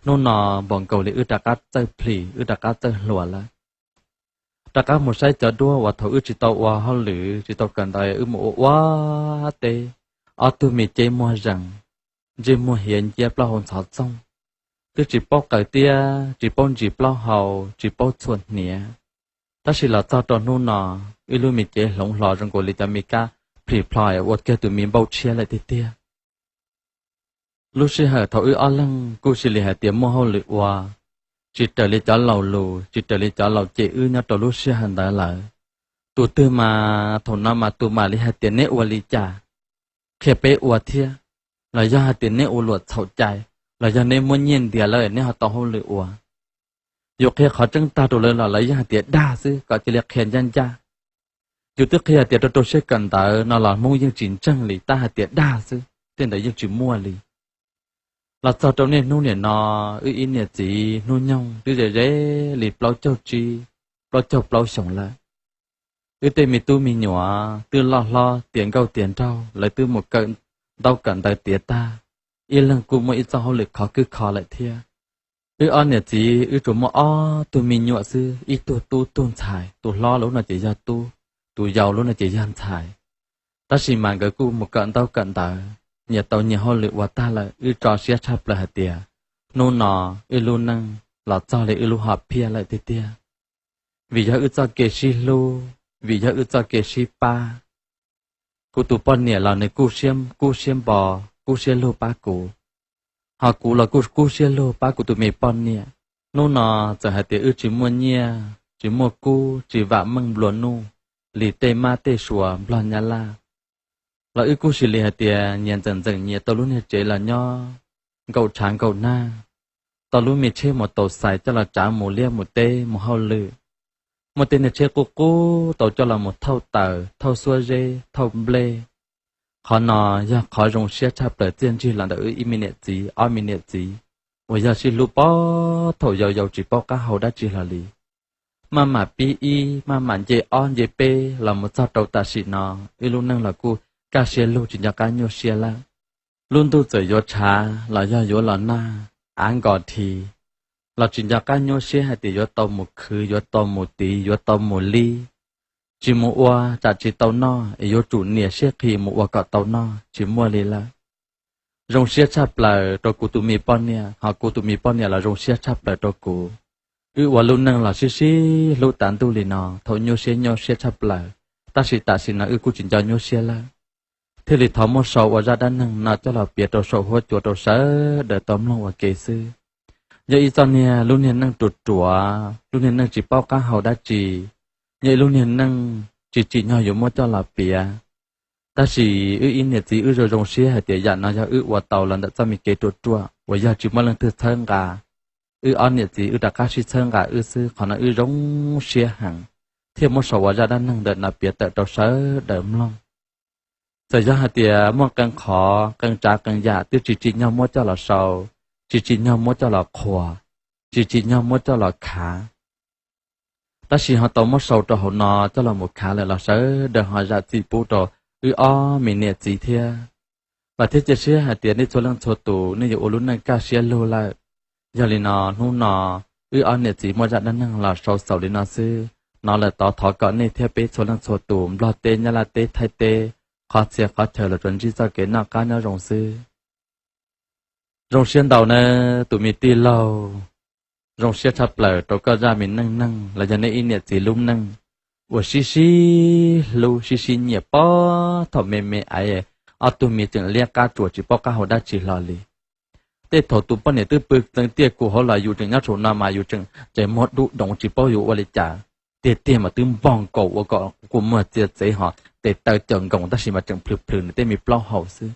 hnub no npaum nkaus li wb rov qab txawj plhis, wb rov qab txawj hluas lawm. Rov qab mus saib cov duab uas thaum wb tsis tau ua hauj lwm, tsis tau kawm ntawv, wb mus ua ua teb, ob tug me cev muag zees, ntsej muag hiav nciab plaub hau ntxhov txoog, twb tsis paub qaws tiab, tsis paub ntsis plaub hau, tsis paub txhuam hniav, tab sis los txog rau hnub no, wb lub me cev hloov hlo zoo nkaus li cov me kab plhis plho ua kiag tus me npauj tshiab lawm tiag tiag. Lub sij hawm thaum wb ob leeg kuj sis li hais tias muaj hauj lwm ua, tsis raws li cov laus lus, tsis raws li cov laus cem wb nyob rau lub sij hawm ntawd lawm. Tus twg mas thaum no mas tus mam li hais tias neb ua li cas, qhia peb ua thiab, los yog hais tias neb ua luam txhaum cai, los yog neb muab nyiaj ntiav lawm neb ho tau hauj lwm ua. Yus qhia qhov tseeb tag rau lawv los lawv yeej hais tias dag xwb, kom cia li qhia ncaj ncaj. Yus twb qhia tias rau rau siab kawm ntawv no los Hmoob yeej tsis ntseeg li, tab hais tias dag xwb, tej ntawd yeej tsis muaj li. Los txog rau niaj hnub niam no, wb ib niam txiv hnub nyoog twb ze ze li plaub caug tsib, plaub caug plaub xyoos lawm. Wb tej me tub me nyuam twb loj hlob tiav nkauj tiav nraug, lawv twb mus kawm ntaub kawm ntawv tiav tag, ib leeg kuj muaj ib txoj hauj lwm khov kwb kho lawm thiab. Wb ob niam txiv wb tsuas muaj ob tug me nyuam xwb, ib tug tub tug ntxhais, tus hlob lub no ces yog tub, tus yau lub no ces yog ntxhais. Tab sis mas nkawd kuj mus kawm ntaub kawm ntawv, nyias tau nyias hauj lwm ua tag lawm, wb tso siab tshaj plaws hais tias hnub no wb lub neej los txog li wb lub hom phiaj lawm tiag tiag. Vim yog wb txoj kev sib hlub, vim yog wb txoj kev sib pab, kuv tus poj niam los nws kuj siab, kub siab npo, kub siab lug pab kuv, ho kuv los kuj kub siab lug pab kuv tus me poj niam. Hnub no txawm hais tias wb tsis muaj nyiaj, tsis muaj kub, tsis vam meej nplua nuj li tej mab tej suav nplog nyab laj, los wb kuj sis li hais tias nyias ntxeem ntxeem nyias tau lub niag tsev los nyob nkaum tshav nkaum nag, tau lub me tsheb mus taus xais coj los tsav mus liaj mus teb mus hauj lwm. Muaj tej niag tsheb qub qub tau coj los mus thauj taws, thauj xuab zeb, thauj nplej. Qhov no yog qhov zoo siab tshaj plaws txiaj ntsig los ntawm wb ib me niam txiv ob me niam txiv uas yog sib hlub puag thaum yau yau tsis paub qab hau dab tsi hlo li. Maj mam pib ib, maj mam nce ob nce peb los mus txog rau tam sim no, wb lub neej los kuj kaj siab lug tsis nco qab nyuaj siab lawm. Lub ntuj txawm yuav tshav los yog yuav los nag, av nkos dhi, los tsis nco qab nyuaj siab hais tias yuav tau mus khwv, yuav tau mus tiv, yuav tau mus lib. Tsis mus ua tsam tsis tau noj, es yuav tsum niam siab qhi mus ua kom tau noj, tsis muaj li lawm. Zoo siab tshaj plaws rau kuv tus me poj niam, ho kuv tus me poj niam los zoo siab tshaj plaws rau kuv. Wb ua lub neej los sib sib hlub tas ntuj li no, thaum nyuaj siab nyuaj siab tshaj plaws, tab sis tam sim no wb kuj tsis nco nyuaj siab lawm. Thiaj li thov muab sau ua zaj dab neeg no coj los piav rau saum huab cua rau sawv daws tau mloog ua ke xwb. Yog ib txoj niag lub niag neej ruam ruam, lub niag neej tsis paub qab hau dab tsi, yog ib lub niag neej tsis tsim nyog yuav muab coj los piav. Tab sis wb ib niam txiv wb zoo zoo siab hais tias yam no yog wb ua tau los ntawm txoj me kev ruam ruam uas yog tsis muaj leej twg txhawb nqa. Wb ob niam txiv wb rov qab sib txhawb nqa wb xwb, qhov no wb zoo siab heev, thiaj muab sau ua zaj dab neeg ntawm no piav tawm rau sawv daws mloog. Txawm yog hais tias muaj qee qhov qee tsav qee yam twb tsis tsim nyog muab coj los sau, tsis tsim nyog muab coj los qhuas, tsis tsim nyog muab coj los khav, tab sis ho tau muab sau rau hauv no coj los mus khav lawm los sawv daws ho zam txim pub rau wb ob me niam txiv thiab. Vam thiab cia siab hais tias nej txhua leej txhua tus nej yuav ua lub neej kaj siab lug lawm. Yog li no hnub no wb ob niam txiv muaj zaj dab neeg los sau xaus li no xwb. Hnov lawm tod thov kom nej thiab peb txhua leej txhua tus Nplog teb, Nyab Laj teb, Thaib teb, qhov txhia qhov chaw los tsuas ntsib txoj kev noj qab nyob zoo xwb. Zoo siab ntau nawb tus me tij laug, zoo siab tshaj plaws rau koj zaj me neej neeg los yog nej ib niam txiv lub neej uas sib sib hlub sib sib nyiam puag thaum me me aiv, ob tug me tseem liab qab tsuas tsis paub qab hau dab tsi hlo li. Tej thaum tus poj niam twb pw txeev tiaj kuv hauv los yus tseem nyob saum no mas yus tseem tseem muag dub doov tsis paub yuav ua li cas. Tiag tiag mas twb npog nkaus ua kom kua muag txia txev ho tes taw cawm nkoos tab sis mas tseem plhws plhws nws tej me plaub hau xwb.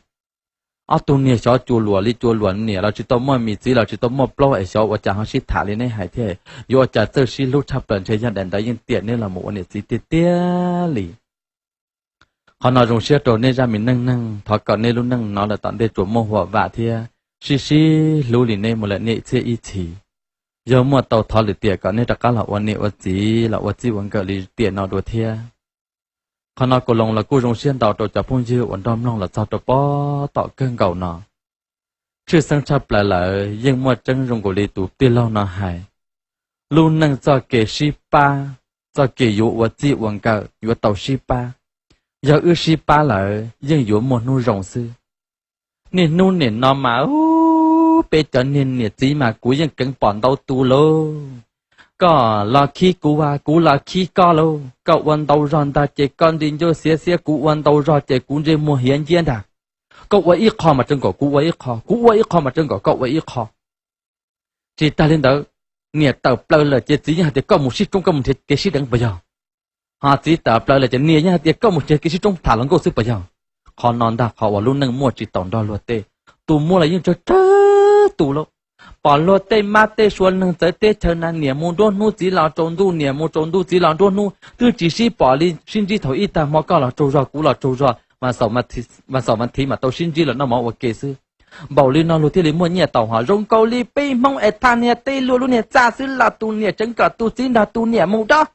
Ob tug niag xyov cua luam li cua luam, niam los tsis tau muaj mis, txiv los tsis tau muaj plaub es xyov ua cas ho sib tham li neb hais thiab. Yuav ua cas txawj sib hlub tshaj plaws, ntshe yog daim ntawd yeej tiam neb los mus ua niam txiv tiag tiag li. Qhov no zoo siab rau nej zaj me neej neeg, thov kom nej lub neej no lawm tom ntej tsuas muaj huam vam thiab sib sib hlub li nej mus lawm niaj txhiab ib txhis. Yog muaj tau thov lwm tiam kom nej rov qab los ua niam ua txiv los ua txij ua nkawm li tiam no dua thiab. Qhov no kuv Loos los kuj zoo siab ntau rau cov phooj ywg uas nrog mloog los txog rau pob tom kawg nkaus no. Tshwj xeeb tshaj plaws lawm yeej muaj tseeb zoo nkaus li tus tij laug no hais, lub neej txoj kev sib pab, txoj kev yuav ua txij ua nkawm yuav tau sib pab. Yog wb sib pab lawm yeej yuav muaj hnub zoo xwb. Niaj hnub nim no mas peb cov niag niam txiv mas kuv yeej keev pom ntau tus lauj. Koj los khib kuv, kuv los khib koj lauj. Koj ua ntau zog ntag ces koj ntsej muag xiav xiav, kuv ua ntau zog ces kuv ntsej muag hiav nciab ntag. Koj ua ib qho mas tsawg nkaus kuv ua ib qho, kuv ua ib qho mas tsawg nkaus koj ua ib qho. Tsis tas li ntawd, niam tawm plaws lawm ces txiv yeej hais tias koj mus sib roob, koj mus nrhiav kev sib deev puas yog? Ho txiv tawm plaws lawm ces niam yeej hais tias koj mus nrhiav kev sib roob tham hluas nkauj xwb puas yog? Qhov no ntag qhov uas lub neej muaj tsis taus nrog luag tej. Tus muaj los yeej tsawg tsawg tus lauj. Pom luag tej mab tej sua neeg txawv teb chaws na, niam mus nruab hnub txiv los tsaus ntuj, niam mus tsaus ntuj txiv los nruab hnub, twb tsis sib pom li, sib ntsib thaum ib tag hmo, koj los tsaug zog kuv los tsaug zog, mas xaum mas thiv mas tau sib ntsib los noj mov ua ke xwb. Npaum li no luag thiaj li muaj nyiaj tau, ho zoo nkaus li peb Hmoob es thaj niag teb luaj lub niag txaj xwb los tus niam tseev kom tus txiv nrog tus niam mus dob,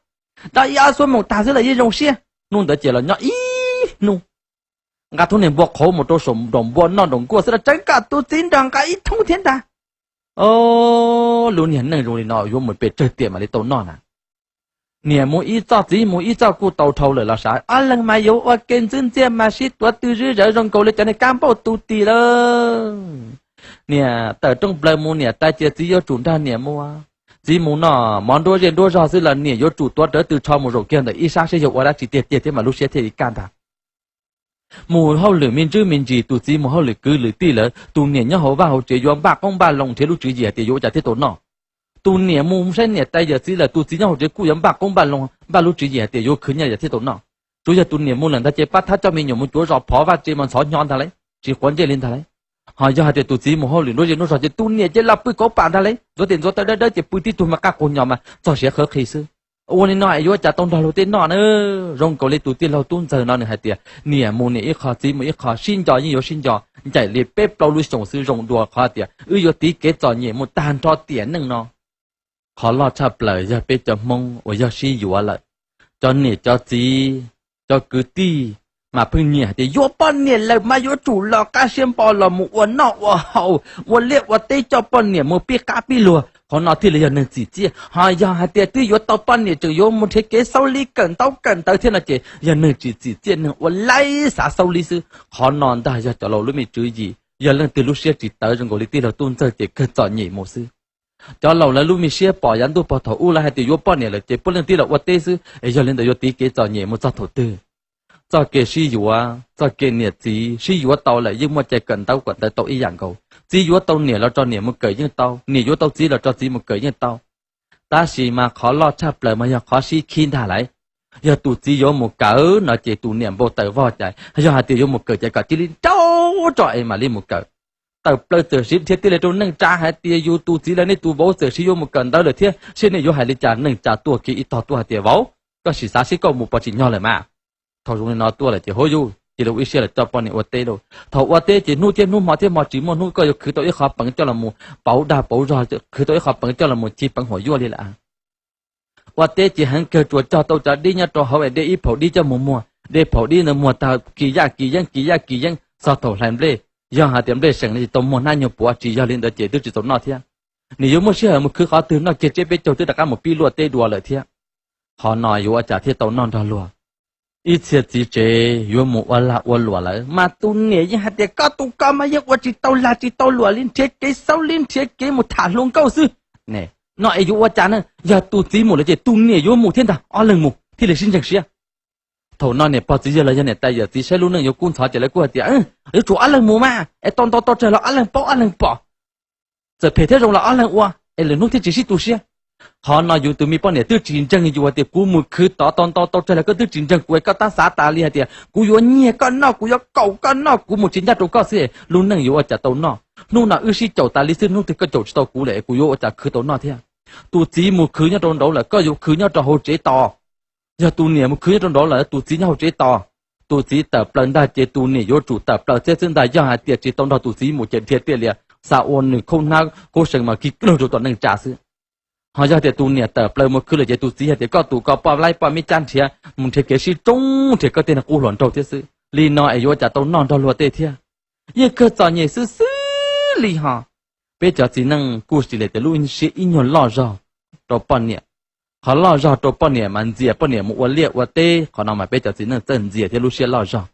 dob ib ob xuab moos tag xwb los yeej zoo siab. Hnub ntawd ces los nyob ib hnub, nqa thoob niag npua qhauv mus rau saum nraum npua noj nraum nkuaj xwb los tseev kom tus txiv nrog nqa ib thoob thiab ntag. Lub niag neej zoo li no yuav mus pes tsawg tiam mam li tau noj na. Niam mus ib txoj txiv mus ib txoj kuj tau dhau lawm los sav, ob leeg mas yuav ua ke ntxwb ntxiaj mas sib tuav twj zwb zawv zoo nkaus li cov niag kab npauj tu tis lawm. Niam tawm rooj plaws mus niam tais ces txiv yuav tsum nrog niam mus. Txiv mus noj mov nruab zej nruab zog xwb los niam yuav tsum tuav rawv tw tsho mus zaum kiag ntawm ib sab seb yog ua dab tsi tiag tiag thiab mas lub siab thiaj li kaj ntag. Mus hauj lwm me ntsuj me ntsis, tus txiv mus hauj lwm kwv lwm tij lawm, tus niam nyob hauv vaj hauv tsev yuav npaj qoob npaj loo nrhiav lub tswv yim hais tias yuav ua cas thiaj tau noj. Tus niam mus saib niam tais yawm txiv lawm, tus txiv nyob hauv tsev kuj yuav npaj qoob npaj loo, npaj lub tswv yim hais tias yuav khwv nyiaj yam thiaj tau noj. Tsuav yog tus niam mus lawm ntag ces pab thab coj me nyuam mus cuav zos phov vaj tse mas ntxhov hnyo ntag lauj, tsis quav ntsej li ntag lauj. Ho yog hais tias tus txiv mus hauj lwm nruab zej nruab zog ces tus niam ces los pw kauv pam ntag lauj, ntxuav tes ntxuav taw dawb dawb ces pw tib tug mas qaj quas nyos mas txog siav qhawv qhi xwb. Ua li no es yuav ua cas tau nrog luag tej noj na? Zoo nkaus li tus tij laug tub ntxawg no nws hais tias niam mus niam ib qho txiv mus ib qho, sib nco yeej yuav sib nco, ncaim li peb plaub lub xyoos xwb zoo dua qhov tias wb yuav tiv kev txom nyem mus tag nrho tiam neej no. Qhov loj tshaj plaws yog peb cov Hmoob uas yog sib yuav lawm, cov niam cov txiv, cov kwv tij mas pheej nyiam hais tias yuav poj niam lawm mas yuav tsum los qab siab npo los mus ua noj ua haus, ua liaj ua teb coj poj niam mus pib qab pib luag, qhov no thiaj li yog neeg txim txiaj. Ho yog hais tias twb yuav tau poj niam tseem yuav mus nrhiav kev xaub lib kawm ntaub kawm ntawv thiab no ces yog neeg tsis txim txiaj, neeg ua laib xav xaub lib xwb. Qhov no ntag yog cov laus lub me tswv yim, yog leej twg lub siab tsis tawv zoo nkaus li tij laug tub ntxawg ces kawg txom nyem mus xwb. Cov laus lawv lub me siab pom yav ntuj pog thaum ub lawv hais tias yuav poj niam lawm ces puav leej tib los ua teb xwb, es yog li ntawd yuav tiv kev txom nyem mus txog thaum twg? Txoj kev sib yuav, txoj kev niam txiv sib yuav tau lawm yeej muaj cai kawm ntaub kawm ntawv tau ib yam nkaus. Txiv yuav tau niam los tso niam mus kawm yeej tau, niam yuav tau txiv los tso txiv mus kawm yeej tau. Tab sis mas qhov loj tshaj plaws mas yog qhov sib khib ntag lauj. Yog tus txiv yuav mus kawm no ces tus niam npau taws vog cas, yog hais tias yuav mus kawm ces kom cia li nrau rau es mam li mus kawm. Tawm plaws txawm siv dhia tij li rau neej tsa hais tias yus tus txiv los nej tus vauv txawm siv yuav mus kawm ntawv lawm thiab, seb nej yuav hais li cas? Neej tsa tuaj kiag ib tog tuaj hais tias vauv, koj sim xav seb koj mus pov tsis nyog lawm mas. Thaum zoo li no tuaj lawm ces huv yuj cia li ua ib siab los coj poj niam ua teb lauj. Thaum ua teb ces hnub thiab hnub hmo thiab hmo tsis muaj hnub koj yuav khwv tau ib qho peev coj los mus pauv dag pauv zog, khwv tau ib qho peev coj los mus ci peev huam yuaj li lawm. Ua teb ces heev kawg tsuas cog tau cov dib nyob rau hauv es de ib phaum dib coj mus muag, de phaum dib ntawd muag tag kis yaj kis yeeb kis yaj kis yeeb txog thaum hlais nplej. Yog hais tias nplej seem no ces tau muag hnab nyuag puav, tsis yog li ntawd ces twb tsis txaus noj thiab. Nws yuav muaj sij hawm mus khwv qhov twg? Noj kiag tsiab peb caug twb rov qab mus pib luaj teb dua lawm thiab. Qhov no yuav ua cas thiaj tau noj nrog luag? Ib txhia txiv tsev yuav mus ua lag ua luam lawm mas tus niam yeej hais tias koj tus koj mas yeej ua tsis tau lag tsis tau luam li, nrhiav kev xaub lib nrhiav kev mus tham hluas nkauj xwb. No es yuav ua cas na? Yog tus txiv mus lawm ces tus niam yuav mus thiab ntag, ob leeg mus thiaj li sib ntseeg siab. Thaum no niam pog txiv yawg los yog niam tais yawm txiv saib lub neej yuav kub ntxhov ces lawv kuj hais tias yuav tsum ob leeg mus mas es tau ntau tau tsawg los ob leeg paub ob leeg pom, txawm phem thiab zoo los ob leeg ua es lwm hnub thiaj tsis sib tu siab. Qhov no yus tus me poj niam twb tsis ntseeg yus hais tias kuv mus khwv tod tau ntau tau tsawg los koj twb tsis ntseeg kuv es koj tab xav tas li hais tias kuv yuav nyiag koj noj, kuv yuav kaum koj noj, kuv mus tsis ncaj rau koj xwb, lub neej yuav ua cas tau noj? Hnub no wb sib caum tas li xwb, hnub twg koj caum tsis tau kuv lawm es kuv yuav ua cas khwv tau noj thiab? Tus txiv mus khwv nyob rau nraud lawm, koj yuav khwv nyob rau hauv tsev tos. Yog tus niam mus khwv nyob rau nraud lawm, tus txiv nyob hauv tsev tos. Tus txiv tawm plaws ntag ces tus niam yuav tsum tawm plaws thiab xwb ntag. Yog hais tias tsis tau nrog tus txiv mus ces dhia tiaj lias xav ua nws khaub hnab khaub seev mas kiv lug rau tom neej tsa xwb. Ho yog tias tus niam tawm plaws mus khwv lawm ces tus txiv hais tias koj tus koj poj laib poj me cab nrhiav mus nrhiav kev sib tsoob nrhiav koj tej qub hluas nraug thiab xwb. Li no es yuav ua cas tau noj nrog luag tej thiab? Yeej kawg txom nyem xwb xwb li ho. Peb cov txiv neej kuj sim li tias lub siab ib nyuag loj zog rau poj niam. Qhov loj zog rau poj niam mas ntxias poj niam mus ua liaj ua teb, qhov no mas peb cov txiv neej txawj ntxias thiab lub siab loj zog.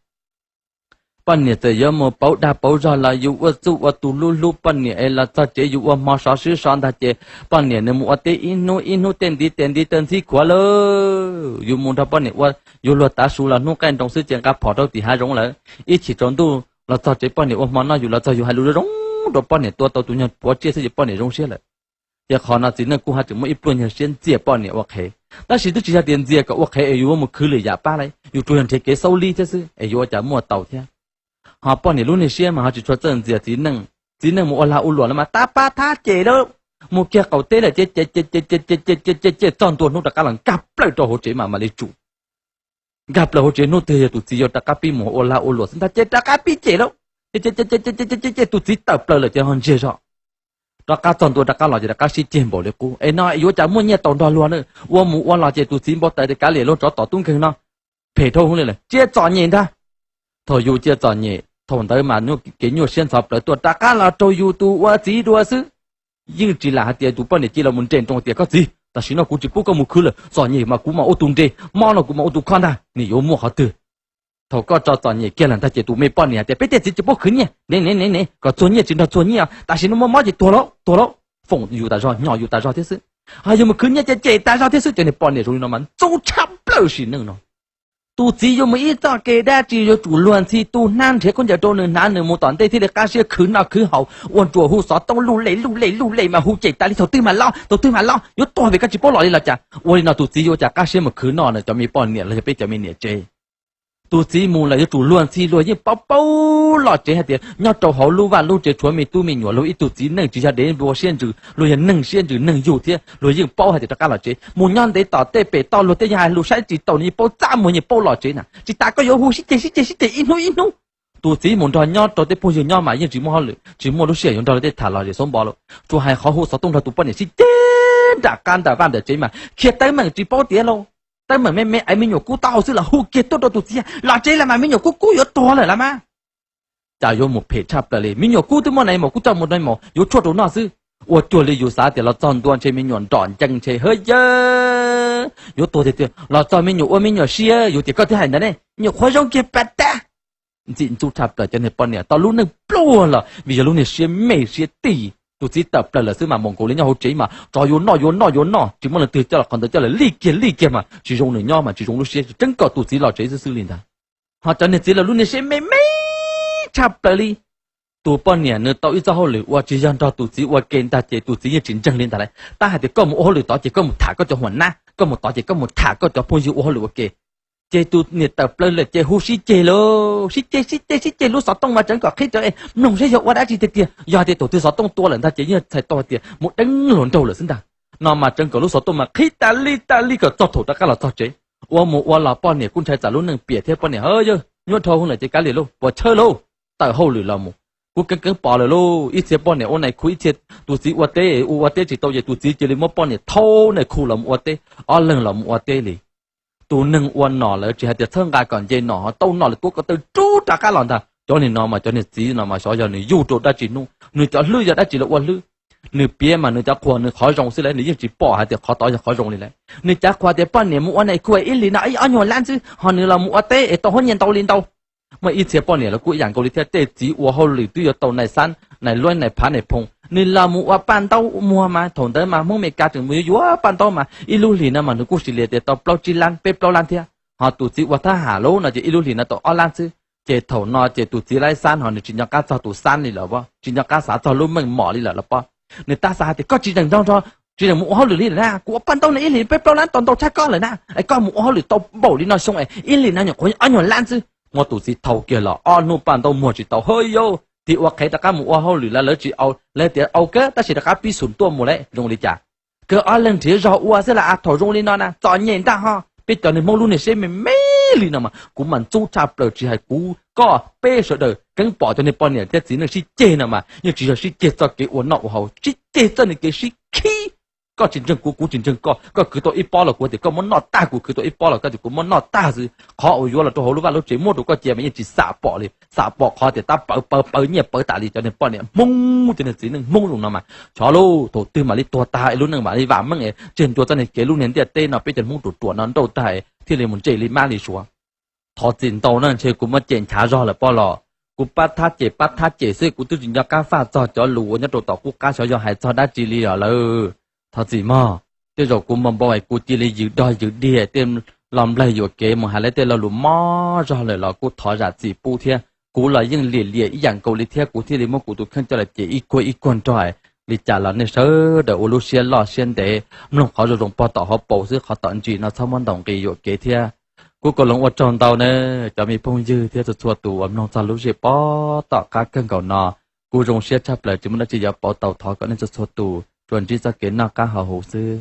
Poj niam txawm yuav mus pauv dag pauv zog los yus ua txuj ua tus hlub hlub poj niam es los txog tsev yus ua hmo sov swb sov ntag ces poj niam nws mus ua teb ib hnub ib hnub tej ntiv tes ntiv taw ntxhib khuav lawm, yus mus nrog poj niam ua, yuav luag tav su los hnub qaij nroo xwb ces nqa phom rau tim hav zoov lawm. Ib chim tsaus ntuj los txog tsev poj niam ua hmo noj yus los txog yus hais lus zoo zoo rau poj niam tua tau tus nyuag puav tsiaj xwb ces poj niam zoo siab lawm. Ces qhov no txiv neej kuj haj tseem muaj ib pluag nyuag siab ntxias poj niam ua qhev, tab sis twb tsis yog tias ntxias kom ua qhev es yus yuav mus khwv lwm yam pab li, yus tsuas yog nrhiav kev xaub lib thiab xwb es yuav ua cas muaj tau thiab. Ho poj niam lub niag siab mas ho tsis tshua txawj ntxias txiv neej. Txiv neej mus ua lag ua luam lawm mas tab pab thab cem lawm, mus kiag qaum teb lawm ces ces ces ces ces ces ces txog ntua hnub rov qab los nkag plaws rau hauv tsev mas mam li tsum. Nkag plaws hauv tsev hnub twg yog tus txiv yuav rov qab pib mus ua lag ua luam xwb ntag ces rov qab pib cem lawm. Ces tus txiv tawm plaws lawm ces ho ntsiag zog. Rov qab txog ntua rov qab los ces rov qab sib ceg npaum li qub. Es no yuav cas muaj nyiaj tau nrog luag na, ua mus ua los ces tus txiv npau taws tias kav liam luag tsov tom tub nkeeg no phem dhau hwv li lawm, cia txom nyem ntag. Thaum yus cia txom nyem thaum ntawd mas kev nyuaj siab ntxhov plawv tuaj rov qab los raug yus tus ua txiv dua xwb. Yeej tsis lam hais tias tus poj niam cia los mus nres nroo tias koj txiv, tam sim no kuv tsis pub koj mus khwv lawm, txom nyem mas kuv mam ua tus nres, mob no kuv mam ua tus kho ntag, nws yuav muaj qhov twg? Thaum koj tso txom nyem kiag lawm ntag ces tus me poj niam hais tias peb tej txiv tsis pub khwv nyiaj, ne ne ne ne, kom txuag nyiaj tsis nrog txuag nyiaj, tam sim no mob mob ces tuag lauj tuag lauj, foom yus tas zog, nyom yus tas zog thiab xwb. Ho yus mus khwv nyiaj ces cem tas zog thiab xwb. Cov niag poj niam zoo li no mas ntxub tshaj plaws sim neej no. Tus txiv yuav mus ib txoj kev dab tsi yuav tsum luag ntxhi tu hnab nrhiav khaub ncaws rau nws hnav, nws mus tom ntej thiaj li qab siab khwv noj khwv haus, ua ntsuas hu xov tooj luj lej luj lej luj lej mas hu cem tas li thaum twg mas los, thaum twg mas los, yuav tuag vim koj tsis paub los li los cas. Ua li no tus txiv yuav ua cas qab siab mus khwv noj na cov me poj niam los yog peb cov me niam tsev? Tus txiv mus lawm yuav tsum luag ntxhi, luag yeej paub paub los tsev hais tias nyob rau hauv lub vaj lub tsev tshuav me tub me nyuam, luag ib tug txiv neej tsis yog dev npua siab ntsws, luag yog neeg siab ntsws neeg yug thiab, luag yeej paub hais tias rov qab los tsev. Mus nyob ntev tom tej pem toj luag tej yog hais lus saib tsis taus, nws yeej paub txaj muag, yeej paub los tsev na. Tsis tas koj yuav hu sib ceg sib ceg sib ceg ib hnub ib hnub. Tus txiv mus nrog nyob rau tej phooj ywg nyob mas yeej tsis muaj hauj lwm, tsis muaj lub sij hawm yuav nrog luag tej tham los zem xauv npo lawm, tsuas hais qhov hu xov tooj nrog tus poj niam sib ceg nram qab nram vaj nram tsev mas khiav teeb meem tsis paub tiav lauj. Teeb meem me me, ib me nyuam kub taub hau xwb los hu kiag tuaj rau tus txiv, los tsev los mas, me nyuam kub kub yuav tuag lawm los mas. Cas yuav mus phem tshaj plaws li, me nyuam kub twb muaj nais maum kub coj mus nais maum yuav tshuaj rau noj xwb. Ua cuag li yus xav tias los txog ntua ntshe me nyuam nrom ncees ntshe hawb yawb yuav tuag tiag tiag, los txog me nyuam ua me nyuam siab, yus tias koj twb hais ntawd ne, me nyuam qhuav zoo kiag pas tag. Ntxim ntxub tshaj plaws cov niag poj niam tau lub neej pluag los vim yog lub niag siab me siab tig. Tus txiv tawm plaws lawm xwb mas mus nkaus li nyob hauv tsev mas tso yuav noj yuav noj yuav noj, tsis muaj leej twg coj los qhov ntawd coj los lig kiag lig kiag mas tsis zoo nws nyob mas tsis zoo lub siab, tseeb kom tus txiv los tsev xwb xwb li ntag. Ho cov niag txiv los lub niag siab me me tshaj plaws li. Tus poj niam nws tau ib txoj hauj lwm ua tsis yog nrog tus txiv ua ke ntag ces tus txiv yeej tsis ntseeg li ntag lauj. Tab hais tias koj mus ua hauj lwm tod ces koj mus tham koj cov huam nab, koj mus tod ces koj mus tham koj cov phooj ywg ua hauj lwm ua ke. Ces tus niam tawm plaws lawm ces hu sib ceg lauj, sib ceg sib ceg sib ceg, lub xov tooj mas tseev kom qhib rawv es mloog saib yog ua dab tsi tiag tiag. Yog hais tias tus twg xov tooj tua lawm ntag ces yeej txhais tau hais tias mus deev hluas nraug lawm xwb ntag. No mas tseev kom lub xov tooj mas qhib tas li tas li kom txog thaum rov qab los txog tsev. Ua mus ua los poj niam kuj ntshai tsam lub neej piam thiab, poj niam, yawg nyuaj dhau hwv lawm ces kav liam lauj, puas chawj lauj, tawm hauj lwm los mus. Kuv keev keev pom lawm lauj, ib txhia poj niam ua nais khu, ib txhia tus txiv ua teb ua ua teb tsis tau ces tus txiv cia li muab poj niam thauj nais khu los mus ua teb, ob leeg los mus ua teb li. Tus neeg ua nom lawv tsis hais tias txhawb nqa kom nce nom ho tau nom lawm tuav ko taw rub rov qab los ntag. Cov niag no mas cov niag txiv no mas xyov yog nws yug rau dab tsi hnub, nws cov hlwb yog dab tsi los ua hlwb. Nws piav mas nws cov qhuas nws qhov zoo xwb lauj, nws yeej tsis pom hais tias qhov tod yog qhov zoo li lauj. Nws cav qhuas tias poj niam mus ua nais khu ib hlis no ib ob nyuag lab ntxwb, ho nws los mus ua teb es tau huab nyiaj ntau li ntau. Muaj ib txhia poj niam los kuj ib yam nkaus li thiab, tej txiv ua hauj lwm twb yuav tau nais xab nais luab nais phav nais phoo, nws los mus ua paj ntaub muag mas thaum ntawd mas Hmoob Meskas tseem mus yuav yuav paj ntaub mas ib lub hlis no mas nws kuj sim lias tias tau plaub tsib lab peb plaub lab thiab. Ho tus txiv ua thab ham lauj no ces ib lub hlis no tau ob lab xwb. Ces thaum no ces tus txiv laib xab ho nws tsis nco qab txog tus xab li lawm, tsis nco qab xav txog lub meej mom li lawm los pob. Nws tab xav hais tias koj tsis zeem nrog, tsis zeem mus ua hauj lwm li lawm na, kuv ua paj ntaub no ib hlis peb plaub lab tau ntau tshaj koj lawm na, es koj mus ua hauj lwm tau npaum li no xyoo es ib hlis no nyuam qhuav ob nyuag lab xwb. Muab tus txiv thauj kiag los ob hnub paj ntaub muag tsis tau, hawj yau, tig ua qhev rov qab mus ua hauj lwm lawv, lawv tsis au, lawv tias au kawg tab sis rov qab pib xum tuaj mus lawm zoo li cas. Kawg ob leeg nrhiav zog ua xwb las, thaum zoo li no na txom nyem ntag ho. Peb cov niag Hmoob lub niag siab me me li no mas kuv mas ntxub tshaj plaws, tsis hais kuv koj peb sawv daws keeb pom cov niag poj niam thiab txiv neej sib ceg no mas yeej tsis yog sib ceg txoj kev ua noj ua haus, sib ceg txoj niag kev sib khib. Koj tsis ntseeg kuv, kuv tsis ntseeg koj, koj khwv tau ib pob los kuv tias koj muab noj tag, kuv khwv tau ib pob los koj tias kuv muab noj tag xwb. Qhov uas yuav los rau hauv lub vaj lub tsev muab rau koj cia mas yeej tsis xam pom li, xam pom qhov tias tab pawv pawv pawv nyiaj pawv tas li. Cov niag poj niam Hmoob, cov niag txiv neej Hmoob zoo no mas xyov lauj, thaum twg mam li tuag tag es lub neej mam li vam meej es tseg ntua txoj niag kev lub niag ntiaj teb no peb cov Hmoob ruam ruam no nrauj tag thiaj li mus ntsej li mab li suav. Thov txim ntau na, ntshe kuv muab cem nchav zog lawm pob los. Kuv pab thab cem pab thab cem xwb, kuv twb tsis nco qab faj txog cov lus uas nyob rau tom qub qab, xyov yog hais txog dab tsi li os lawm. Thov txim mog, tej zaum kuv npau npau es kuv cia li yws dog yws dig tej lo nplaig yuam kev mus hais lawv tej lo lus mob zog lawm los kuj thov zam txim pub thiab. Kuv los yeej liam liam ib yam nkaus li thiab, kuv thiaj li muab kuv tus kheej coj los cem ib kuag ib kuag nrog. Li cas los nej sawv daws ua lub siab loj siab ntev mloog qhov zoo zoo pog tom hauv paus xwb, qhov tom ntsis no txhob muab ntaus nqi yuam kev thiab. Kuv Kaus Loos ua tsaug ntau na cov me phooj ywg thiab txhua txhua tus uas mloog txog lub zej pob tom qab kawg nkaus no. Kuv zoo siab tshaj plaws tsis muaj dab tsi yuav pauv tau, thov kom nej txhua txhua tus tsuas ntsib txoj kev noj qab haus huv xwb.